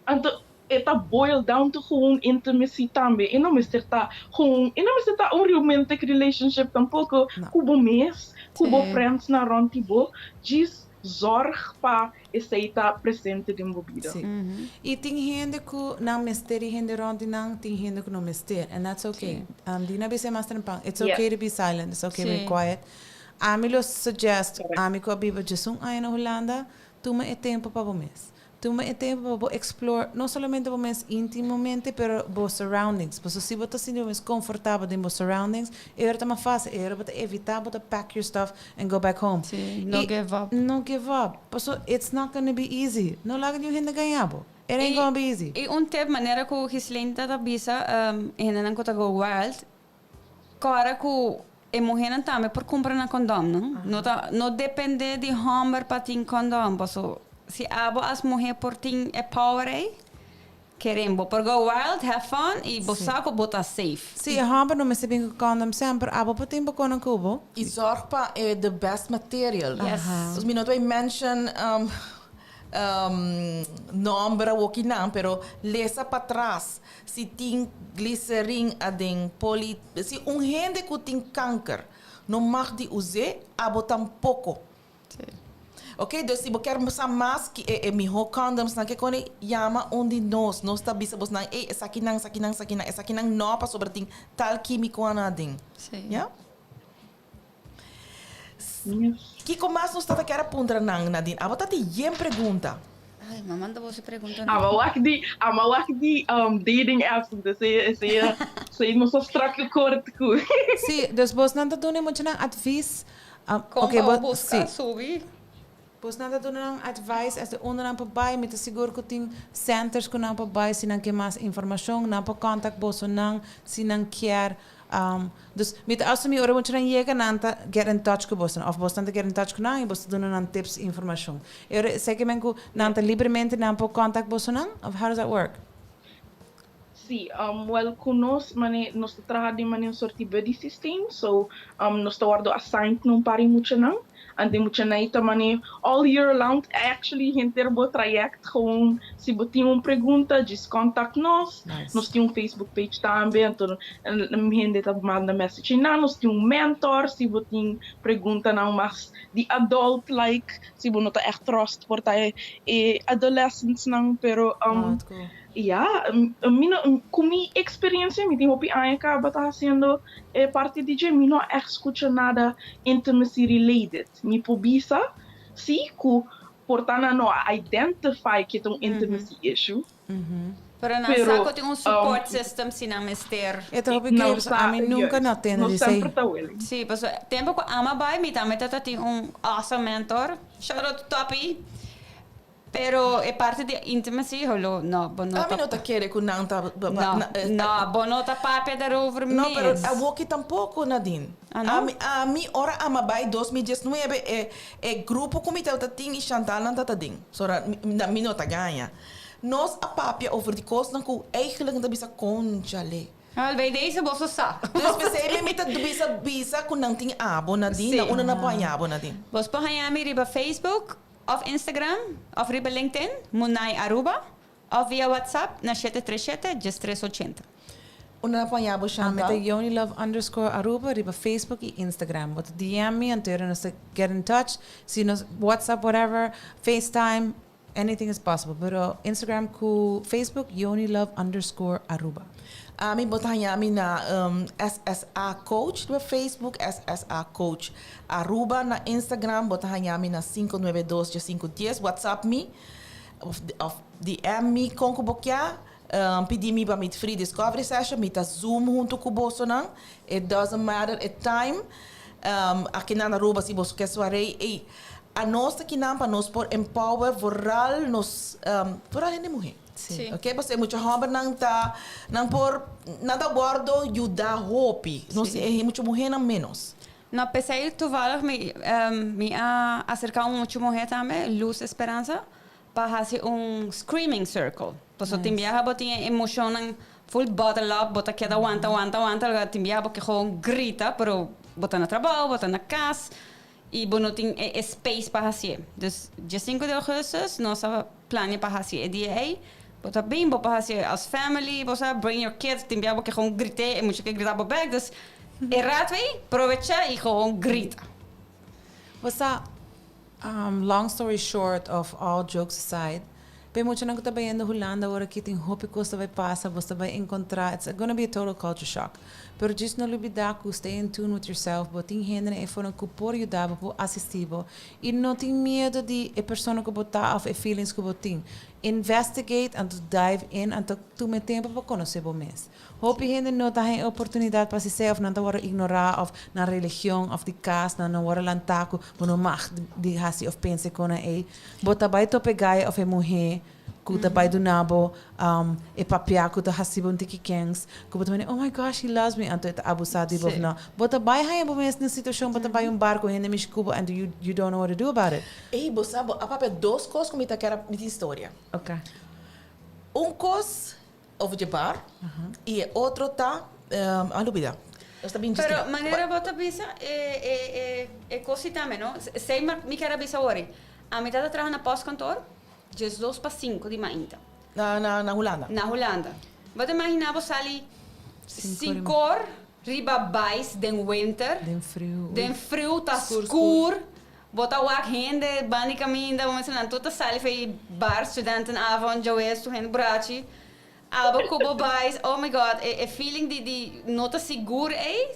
Anto e ta boil down to gewoon intimacy tambe. E no mester ta gewoon, e no mester ta un romantic relationship tampoko No. ku bo mes, ku bo friendsnan rònt di bo. Djis zorg pa esei ta presente den bo bida. Sí. I tin hende ku nan mester di hende rònt di nan, tin hende ku no mester. And that's okay. Dina bisa e mas trempan, it's okay to be silent, it's okay to be quiet. Ami lo suggest, ami ku a biba djesun aña na Hulanda, tuma e tempu pa bo mes. Tuma e tempu pa bo explore no solamente bo mes intimamente, pero bo surroundings. Pasobra si bo ta sinti bo mes comfortabel den bo surroundings, e ora ta mas facil. E ora bo ta evita bo ta pack your stuff and go back home. Sí, no Y give up. No give up. Pasobra it's not gonna be easy. No laga niun hende gaña bo. It ain't gonna be easy. Y un tip, manera cu Ghislaine ta ta bisa, hendenan cu ta go wild, Kòrda ku e muhénan tambe por kumpra nan kondòmnan. No ta no dependé di hòmber pa tin kondòm. Paso si abo as muhé por tin e power ei, keren bo por go wild, have fun i bo sa ku bo ta safe. Si, e hòmber no mester bin ku kondòm semper, abo por tin bo konan ku bo. I zòrg pa e the best material. Yes. Dus mi no ta bai mention nòmber awoki nan, pero lesa patras. Si tin gliserin aden poli si un hende ku tin kanker no mag di us'é, abo tampoko. Ok, dus si bo kier sa mas ki e e mihó condoms nan ke kone, yama un di nos. Nos ta bisa bosnan, ey esakinan, esakinan, esakinan, esakinan no pasobra tin tal kimikonan aden. Ya? Kiko mas nos tata kier a puntra nan, Nadine? Abo ta tin yen pregunta. Ay, ma manda bo su pregunta. Aba wak di, ama wak di dating apps, esei, esei, esei nos a strak kort ku. Sí, dus bosnan ta duna e muchanan advies. Kon Oké, pa bo bo, buska, sí. subi. Bosnan ta duna nan advice as de unda nan por bai, mi ta sigur ku tin centers ku nan por bai si nan ke mas informashon, nan por contact bosonan si nan kier. Dus mi ta asumi ora muchanan yega nan ta get in touch ku bosonan of bosonan ta get in touch ku nan i boso ta duna nan tips i informashon. E ora esei ke men ku nan ta libremente nan por contact bosonan of how does that work? Sí, wel ku nos mane nos ta traha den mane un sort di buddy systeem, so nos ta wordo assigned na un par di muchanan. Anto e muchanan ei ta mane all year round, actually henter bo traject gewoon si bo tin un pregunta djis contact nos. Nice. Nos tin un Facebook page tambe, anto hende ta manda message einan. Nos tin un mentor si bo tin preguntanan mas di adult like, si bo no ta echt trust por ta e adolescentsnan, pero Oh, wat cool. Ya, mi no, ku mi eksperensia, mi tin hopi aña kaba ta hasiendo e parti di dje, mi no a ègt skucha nada intimacy related. Mi por bisa sí ku por ta nan no a identify ke ta un intimacy issue, Pero nan pero sa ku tin un support system si nan mester. E ta hopi nan great, sa, ami nunka juist, no tende nos di esei. semper ta willing. Sí, pasobra tempu ku Ama bai mi tambe ta tin un awesome mentor. Shout out to Toppie. Pero e parti di intimacy, holo, no, bo no Ami ta. no ta kere ku nan ta. No, no, bo no ta papia daarover No, pero mes. awoki tampoko, Nadine. Ah, no? Ami, ami ora ama bai 2019, e, e grupo ku mi tabata tin i Chantal nan tata den. Sora, mi, mi no ta gaña. Nos a papia over di kosnan ku eigenlijk nan ta bisa konchale. Wel, bij deze boso sa. Dus p'esei mi ta bisa bisa ku nan tin abo, Nadine, na Sí. unda nan por haña abo, Nadine? Bos por haña mi riba Facebook Of Instagram of riba LinkedIn, Munay Aruba, of via WhatsApp na shete tres shete, djes tres ochenta. Unda nan paña bo Ami Chantal? ta Yonilove underscore Aruba riba Facebook y Instagram. Bo ta DM mi anto nos ta get in touch. Si nos WhatsApp whatever, FaceTime, anything is possible. Pero Instagram cu Facebook Yonilove underscore Aruba. Ami bo ta haña mi na SSA Coach riba Facebook, SSA Coach Aruba na Instagram. Bo ta haña mi na sinku nuebe dos dje sinku dies. WhatsApp mi of of DM mi kon ku bo kia. Pidi mi pa mi free discovery session. Mi ta zoom huntu ku bosonan. It doesn't matter e time. Akinan na Aruba si boso ke suarei ey anos ta kinan pa nos por empower vooral nos vooral hende muhe. Sí. Ok, pasobra e mucha hòmbernan ta, nan por, nan ta wòrdu yuda hopi. Nos e mucha muhénan ménos. No, p'esei toevallig mi, mi a aserká un mucha muhé tambe, Luz Esperanza, pa hasi un screaming circle. Pasobra tin biaha bo tin e emoshonnan full bottle up, bo ta keda wanta, wanta, wanta, tin biaha bo ke gewoon grita, pero bo ta na trabou, bo ta na kas, I bo no tin e space pa hasié. Dus dia sinku di augustus nos a plania pa hasi e dia ei. Bo ta bin, bo por hasié as family, bo sa, bring your kids, tin bia bo ke gewoon grité e mucha ke grita bo bek. Dus e rato ei, probecha i gewoon grita. Bo sa, long story short of all jokes aside, P'e muchanan ku ta bayendo Hulanda ora ki tin hopi kos ta bai pasa, bos ta bai enkontrá, it's gonna be a total culture shock. Pero djis no lubidá ku stay in tune with yourself, bo tin hende na e forma ku por yuda bo, por asistí bo, i no tin miedu di e persona ku bo ta òf e feelings ku bo tin. Investigate anto dive in anto tuma e tempu pa konosé bo mes. Hopi hende no ta haña e oportunidat pa hasi esei òf nan ta wòrdu ignorá òf nan religion òf di kas nan no wòrdu lantá ku bo no mag di hasi òf pensa e konan ei. Bo ta bai topa e gai òf e muhé ku ta bai duna bo e papia ku ta hasi bo un tiki kens, ku bo ta manda, oh my gosh, he loves me, anto e ta abusá di bo òf no. Bo ta bai haña bo mes na situashon, bo ta bai un bar ku hende mishi ku bo and you you don't know what to do about it. Ey, bo sa, bo a papia dos kos ku mi ta kere mi tin storia. Ok. Un kos over dje bar i e otro ta, a lubida. Nos ta bin djis Pero kina. manera bo ta bisa e e e e kos si tambe no. Esei mi ker a bisa awor. Ami ta ta traha na postkantoor djesdos pa sinku di mainta. Na na na Hulanda? Na Hulanda. Bo ta imagina bo sali sinkor riba bais den winter. Den friu. Den friu ta skur. Bo ta wak hende ban di kaminda bo mester nan tur ta sali for e bar studentenavond djawes tur hende burachi. Abo ku bo bais oh my God e e feeling di di no ta sigur ei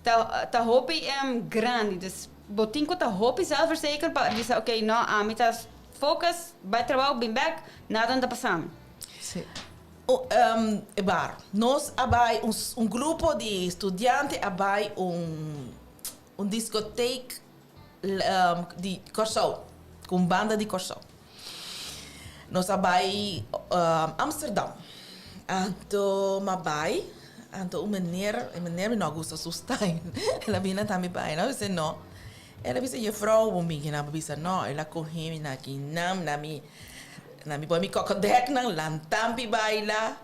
ta ta hopi grandi dus bo tin ku ta hopi zelfverzeker pa bisa ok no ami ta focus bai trabou bin bek nada no ta pasa mi. Sí. E bar nos a bai un un grupo di studiante a bai un un discotheek di Kòrsou ku un banda di Kòrsou. Nos a bai Amsterdam. Anto m'a bai, anto un meneer, e meneer mi no a gusta su style. El a bini tambe bai, no? Mi bisa no. El a bisa, juffrouw, bo bin kinan? Bo bisa no. El a kohe mi na kinan, na mi, na mi pone mi kokodeknan, lantampi baila,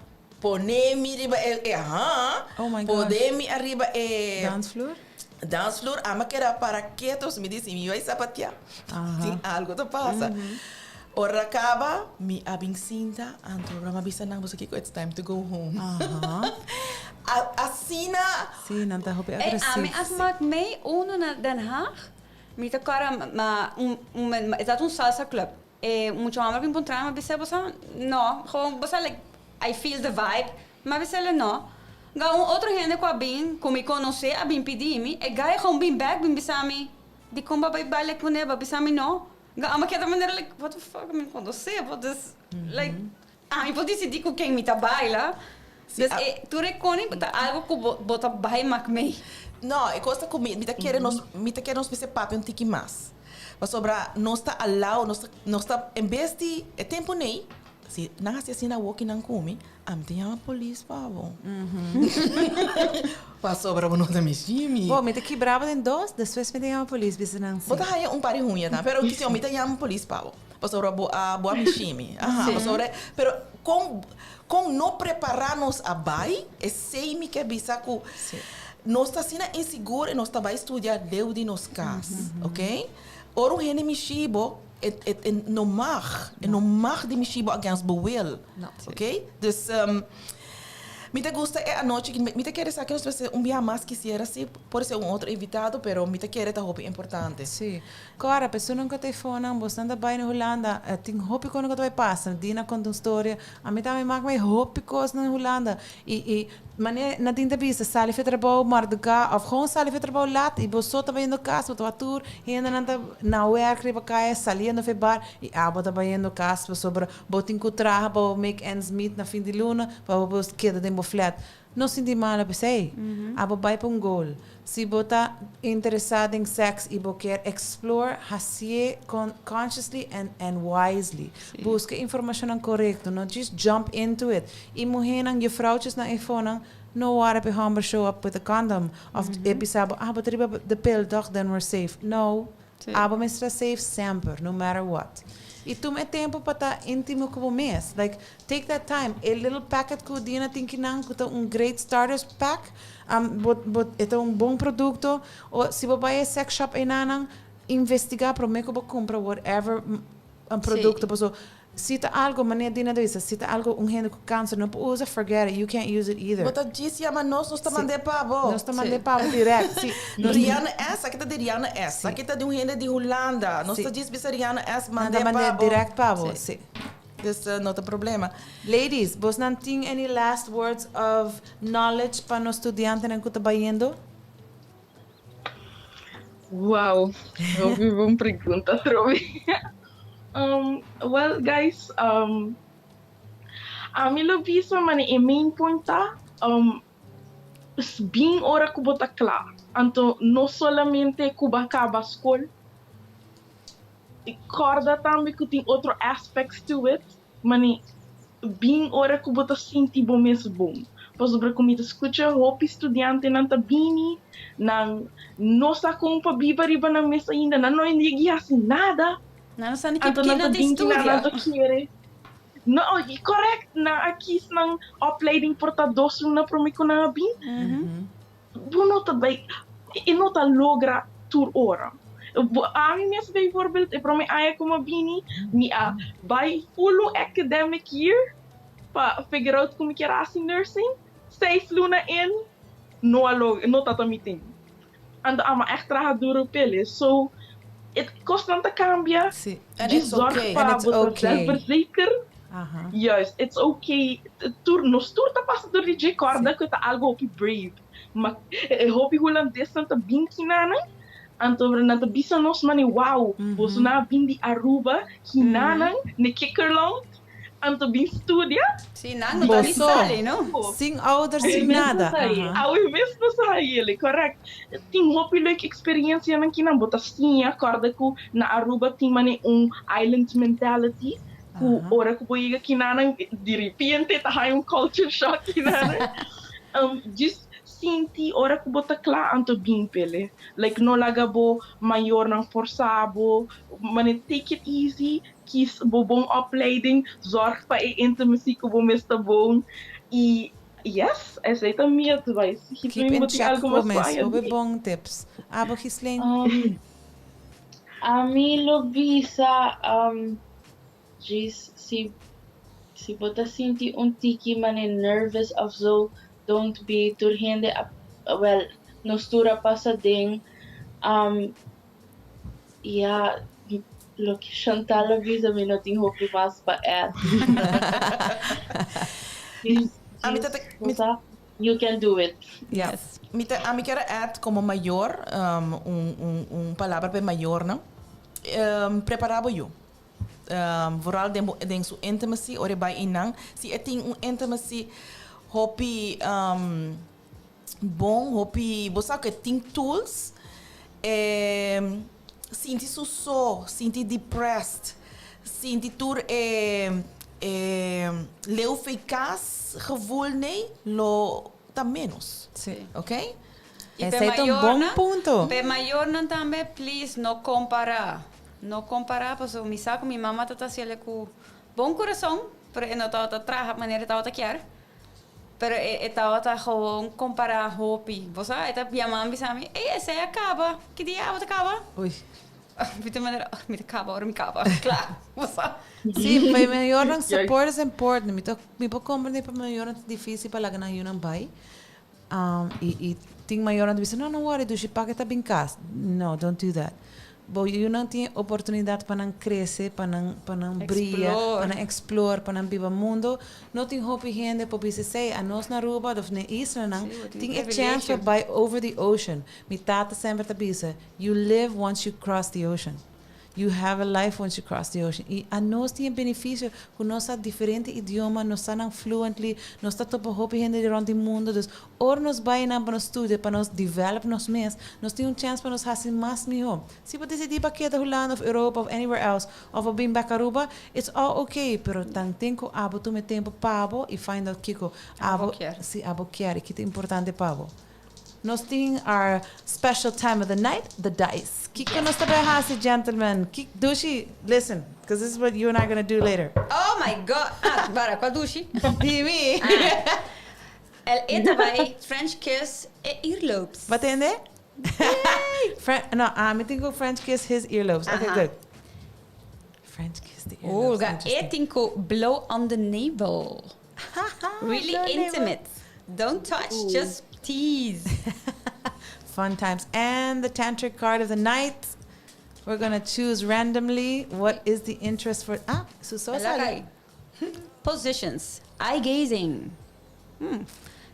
pone mi riba e, e, aha, Oh my gosh. pone mi ariba e. Dansvloer? Dansvloer, ami a keda para keto, mi di si mi bai sapatia, tin algo ta pasa. Ora a kaba, mi a bin sinta, anto mi a bisa nan, boso kiko, it's time to go home. Asina. Sí, nan ta hopi agresief. Ey, ami a smak mee uno na Den Haag, mi ta kòrda ma un, e tabata un salsa club. E mucha homber a bin puntra mi, mi a bisa, boso no, gewoon boso like, I feel the vibe, mi a bis'el no. Ga un otro hende ku a bin, ku mi konosé a bin pidi mi, e guy gewoon bin bèk bin bisa mi, dikon bo a bai baila kuné, bo a bisa mi no. Ga amo keda manera like, what the fuck, mi no konosé bo, dus like, ami por disidí ku ken mi ta baila. Dus e tur e koni ta algu ku bo bo ta bai mak mee. No, e kos ta ku mi mi ta kere nos mi ta kere nos mester papia un tiki mas. Pasobra nos ta allow, nos ta nos ta en bes di e tempu nei, si nan hasi asina awo ki nan ku mi, ami ta yama polis pa bo. Pasobra bo no ta mishi mi. Bo, mi ta kibra bo den dos, despues mi ta yama polis bisa nan si. Bo ta haya un par di huña tambe, pero kisi mi ta yama polis pa bo. Pasobra bo a bo a mishi mi. Aha, pasobra pero kon kon no prepara nos a bai, esei mi ke bisa ku nos ta asina insigur i nos ta bai studia leu di nos kas, oke? Ora un hende mishi bo, e e e no mag, e no mag di mishi bo against bo wil, oke? Dus mi ta gusta e anochi, mi ta kere sa ke nos mester un biaha mas kisiera si, por ser un otro invitado, pero mi ta kere ta hopi importante. Sí. Kòrda, personan ku ta eifonan, bosnan ta bai na Hulanda, tin hopi kos ku ta bai pasa. Dina konta un storia, ami tambe mak bai hopi kos na Hulanda. I i manera Nadine ta bisa, sali for trabou mardugá òf gewoon sali for trabou lat i bo so ta bayendo kas, bo ta wak tur hendenan ta na wèrk riba kaya saliendo for e bar i abo ta bayendo kas pasobra bo tin ku traha pa bo make ends meet na fin di luna pa bo por keda den bo flat. No sinti malo p'esei. Abo bai pa un goal. Si bo ta interesá den sèks i bo kier explore, hasié consciously and and wisely. Buska informashonnan korekto, no just jump into it. I muhénan, jufrouwtjesnan eifonan, no wòri p'e hòmber show up with a condom òf e bisa bo, ah, bo ta riba de pil tòg, then we're safe. No. Abo mester ta safe semper, no matter what. I tuma e tempu pa ta intimo ku bo mes. Like, take that time. E little packet ku Dina tin kinan ku ta un great starters pack, bo, bo, e ta un bon produkto. O si bo bai e sex shop einanan, investigá promé ku bo kumpra whatever produkto. Paso Si ta algo, manera Dina ta bisa, si ta algo un hende cu cancer no por usa, forget it, you can't use it either. Bo ta djis yama nos, nos ta mand'é pa bo. Nos ta mand'é pa bo direct, si. Rianne S, aki ta di Rianne S. Aki ta di un hende di Hulanda. Nos ta djis bisa Rianne S, mand'é pa bo. Nan ta mand'é direct pa bo, si. Dus no ta problema. Ladies, bosnan tin any last words of knowledge pa nos studiantenan cu ta bayendo? Wow, hopi bon pregunta atrobe. Well guys, ami lo bisa mane e main point ta bin ora ku bo ta kla. Anto no solamente ku bo a kaba skol, kòrda tambe ku tin otro aspects to it. Mane, bin ora ku bo ta sinti bo mes bon. Pasobra ku mi ta skucha hopi studiantenan ta bini, nan no sa kon pa biba riba nan mes ainda, nan no a yegi hasi nada. Nan no sa ni Anto ke nan ta nan ta bin ki nan studia. nan ta kere. No, i korèkt, nan a kis nan opleiding por ta dos luna promé ku nan a bin. Bo no ta bai, e no ta logra tur ora. Bo, ami mes bijvoorbeeld, e prome aña ku mi a bini, mi a bai full un academic year pa figure out ku mi kier hasi nursing. Seis luna in, no a logra, no tabata mi tin. Anto amo ègt traha duro p'el. So, e kosnan ta kambia. Sí. And Djis it's zorg okay. pa And it's bo ta okay. zelfverzekerd. Aha. Juist, it's okay. Tur, nos tur ta pasa door di dje, kòrda ku e ta algu hopi brave. Ma e hopi hulandesnan ta bin kinanan, anto nan ta bisa nos mane, wow, boso nan a bin di Aruba, kinanan, ne kikkerland, anto bin studia. Sí, nan no ta ni Boso, sali, no? sin ouders, sin nada. Aha. Awe mes nos a hañ'el, correct. Tin hopi leuk experiencianan kinan bo ta siña, kòrda ku na Aruba tin mane un island mentality, ku ora ku bo yega kinanan di repente ta haña un culture shock kinanan. Djis sinti ora ku bo ta kla anto bin pele. Like no laga bo mayornan forsa bo, mane take it easy, kis bo bon opleiding, zorg pa e intimacy ku bo mes ta bon i. Yes, esey ta mi advice. Keep in check cu mes. Hopi bon tips. Abo, Ghislaine? Ami lo bisa, djis si bo ta sinti un tiki mane nervous of zo, don't be. Tur hende a, well, nos tur a pasa den, ya, loke Chantal a bisa mi no tin hopi mas pa add. Ami ta Bo sa, you can do it. Yes. Ami kier add como mayor, un palabra pa mayor, no? Prepara bo yiu. Vooral den su intimacy, ora bay einan. Si e tin un intimacy hopi bon, hopi, bo sa cu tin tools, sinti su so, sinti depressed, sinti tur e leu cas gevoel nee, lo ta menos. Ok? Y Esey ta un bon punto. Pa mayornan tambe, please, no compara. No compara, paso mi sa cu mi mama ta haciendo cu bon curason, pero e no ta traha manera tawata kier. Pero e tawata gewoon compara hopi. Bo sa, e ta yama mi, bisa mi: "Ey, esey a caba. Ki dia bo ta caba?" Ui. Mi ta manera: "Oh, mi ta caba ora mi caba." Claro. Bo sa. Si, pa mayornan support is important. Mi por comprende pa mayornan ta dificil pa laga nan yiunan bay. Y tin mayornan ta bisa: "No, no worry, dushi, pa cu ta bin cas." No, don't do that. Bo yiunan tin oportunidad pa nan crece, pa nan briya, Explore. Pa nan explore, pa nan biba mundo. No tin hopi hende por bisa esey, anos na Aruba of na islanan, Si, bo tin tin e chance privilegio. pa bay over the ocean. Mi tata semper ta bisa: "You live once you cross the ocean. You have a life once you cross the ocean." Y anos tin beneficio cu nos sa diferente idioma, nos sa nan fluently, nos ta topa hopi hende rond di mundo. Dus ora nos bay nan pa nos studia, pa nos develop nos mes, nos tin un chance pa nos haci mas miho. Si bo decidi pa keda Hulanda of Europa of anywhere else, of bin back Aruba, it's all okay, pero tanten cu abo tuma tempo pa bo y find out kiko abo abo kier. Si abo kier, kico ta importante pa bo. Nos tin our special time of the night, the dice. Kiko nos ta bay hasi, gentlemen? Kik, Dushi, listen, because this is what you and I are going to do later. Oh my God. Ah, para, cual dushi? Dimi. El e ta bay French kiss e earlobes. Bo a tende? No, mi tin cu French kiss his earlobes. Okay, good. French kiss the earlobes. Oh, ga Interesting. e tin cu blow on the navel. Really Blow navel. intimate. Don't touch, just tease. Fun times. And the tantric card of the night. We're going to choose randomly what is the interest for. Ah, su El a cay. Positions. Eye gazing.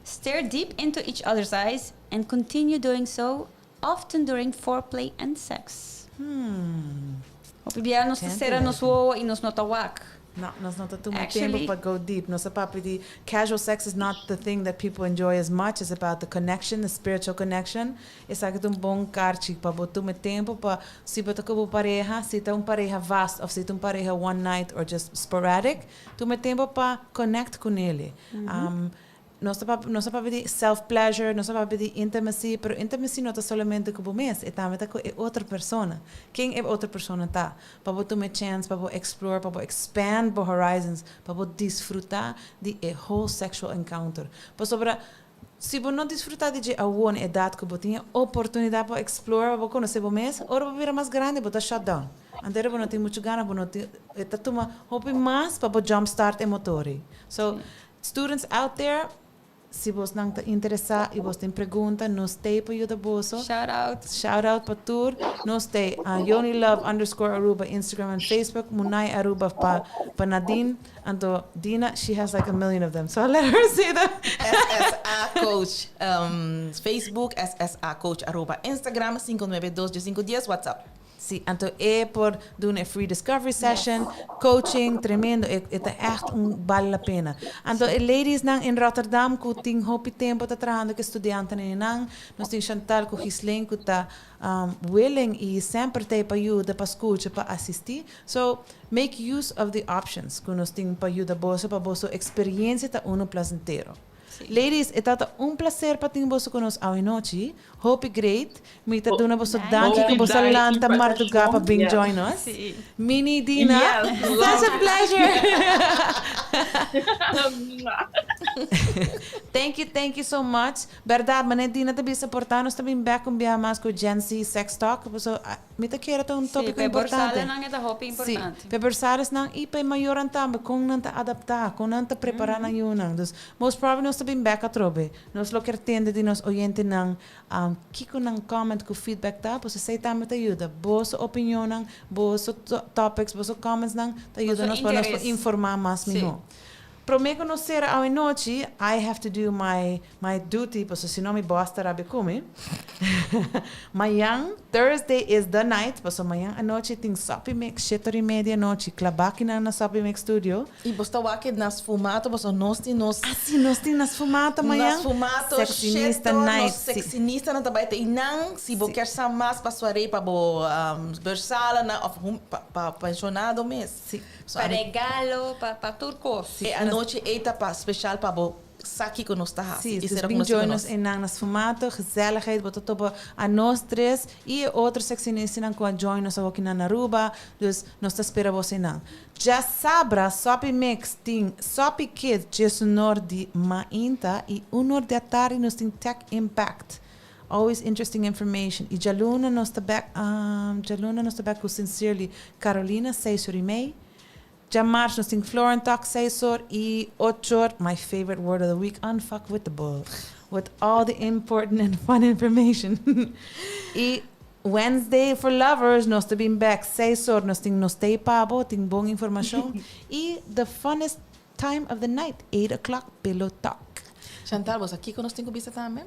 Stare deep into each other's eyes and continue doing so, often during foreplay and sex. Hopi bia nos sera nos wowo y nos no ta wak. No, nos no ta tuma Actually- tempo pa go deep. Nos papia di casual sex is not the thing that people enjoy as much. It's about the connection, the spiritual connection. Esaki ta un bon carchi pa bo tuma tempo pa si bo ta cu pareha, si ta un pareha vast of si ta un pareha one night or just sporadic, tuma tempo pa connect cu ne. Nos ta papia di self pleasure, nos ta papia di intimacy, pero intimacy no ta solamente cu bo mes, e tambe ta cu e otro persona. Ken e otro persona ta? Pa bo tuma chance, pa bo explore, pa bo expand bo horizons, pa bo disfruta di e whole sexual encounter. Pasobra si bo no disfruta di dje awo na edad cu bo tin oportunidad pa explore, pa bo conoce bo mes, ora bo bira mas grandi, bo ta shut down. Anto bo no tin mucho gana, bo no tin, ta tuma hopi mas pa bo jumpstart e motor. So, students out there, si bo ta interesa y bo tin pregunta, nos t'ey pa yuda boso. Shout out. Shout out pa tur. Nos t'ey YoniLove_Aruba, Instagram and Facebook. Munai Aruba pa Nadine. Anto Dina, she has like a million of them. So I'll let her say them. SSA Coach, Facebook, SSA Coach Aruba, Instagram, 592 WhatsApp. Si, anto e por doen een free discovery session, coaching, tremendo. E ta echt un vale la pena. Anto e ladies nan in Rotterdam ku tin hopi tempo ta trahando cu studiantenan nan, nos tin Chantal ku Ghislaine ku ta willing y semper t'ey pa yuda, pa scucha, pa asisti. So make use of the options ku nos tin pa yuda boso, pa boso experiencia ta uno placentero. Ladies, e tabata un placer pa tin boso cu nos awe nochi. Hopi great. Mi ta duna boso danki cu boso a lanta marduga pa bin join nos. Mini, Dina, such a pleasure. Thank you, thank you so much. Berdad, manera Dina ta bisa por ta nos ta bin bek un biaha mas cu Gen Z Sex Talk. Paso mi ta kere ta un topico importante. Sí, p'e borsalesnan e ta hopi importante. Sí, p'e borsalesnan y p'e mayornan tambe, con nan ta adapta, con nan ta prepara nan yunan. Dus, most probably nos ta bin bek atrobe. Nos lo kier tende di nos oyentenan kiko nan comment cu feedback ta, pasobra esey tambe ta yuda. Boso opinionnan, boso topics, boso commentsnan ta yuda nos pa nos por informa mas miho. Prome cu nos cera awe nochi, I have to do my my duty, pasobra si no mi boss ta rabia cu mi. Mayan, Thursday is the night, pasobra mayan anochi tin Soppy Mix, shete ora y media anochi, clabakinan na Soppy Mix Studio. Y bo sta wak e na sfumato pasobra nos tin nos. Ah si, nos tin na sfumato mayan. Na sfumato, Sexinista sheto, night, nos si. sexinistanan ta bai ta einan. Si bo kier sa mas pa suaré pa bo bersalanan of pa pensionado mes. Si. Pa regalo, pa pa tur kos. E anochi ei ta pa special pa bo sa kiko nos ta hasi Si, i dus sera ku bin nos tin ku join nos nos. einan na sfumato, gezelligheid, bo ta topa a nos tres i e otro sexinistanan ku a join nos awokinan na Aruba, dus nos ta spera boso einan. Djasabra Soppy Mix tin Soppy Kids djesunor di mainta i unor di atardi nos tin Tech Impact. Always interesting information. I djaluna nos ta bek djaluna nos ta bek ku Sincerely Carolina seis or i mei. Djamars nos tin Floor and Talk seis or i ocho or my favorite word of the week unfuckwithable with all the important and fun information. I Wednesday for lovers nos ta bin bek seis or nos tin nos tei pa bo tin bon informacion i the funnest time of the night eight o'clock pillow talk. Chantal, bo sa kiko nos tin ku bisa tambe?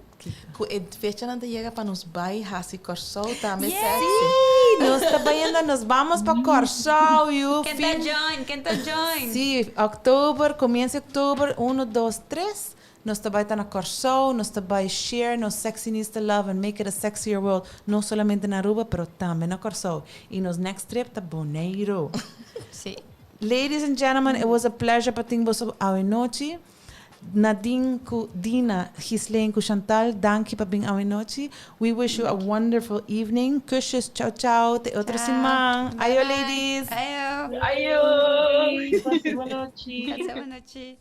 Ku e fechanan ta yega pa nos bai hasi Kòrsou tambe sexy. Sí, nos ta bayendo, nos bamos pa Kòrsou yu. Ken ta join? Ken ta join? Sí, oktober, komienso di oktober, uno, dos, tres. Nos ta bai ta na Kòrsou, nos ta bai share nos sexinista love and make it a sexier world, no solamente na Aruba, pero tambe na Kòrsou. Y nos next trip ta Boneiru. Sí. Ladies and gentlemen, it was a pleasure pa tin boso awe nochi. Nadine ku Dina, Ghislaine ku Chantal, danki pa bin awe nochi. We wish you a wonderful evening. Kusjes, chao chao, te otro siman. Ayo ladies. Ayo. Ayo. Pasa bon nochi. Pasa bon nochi.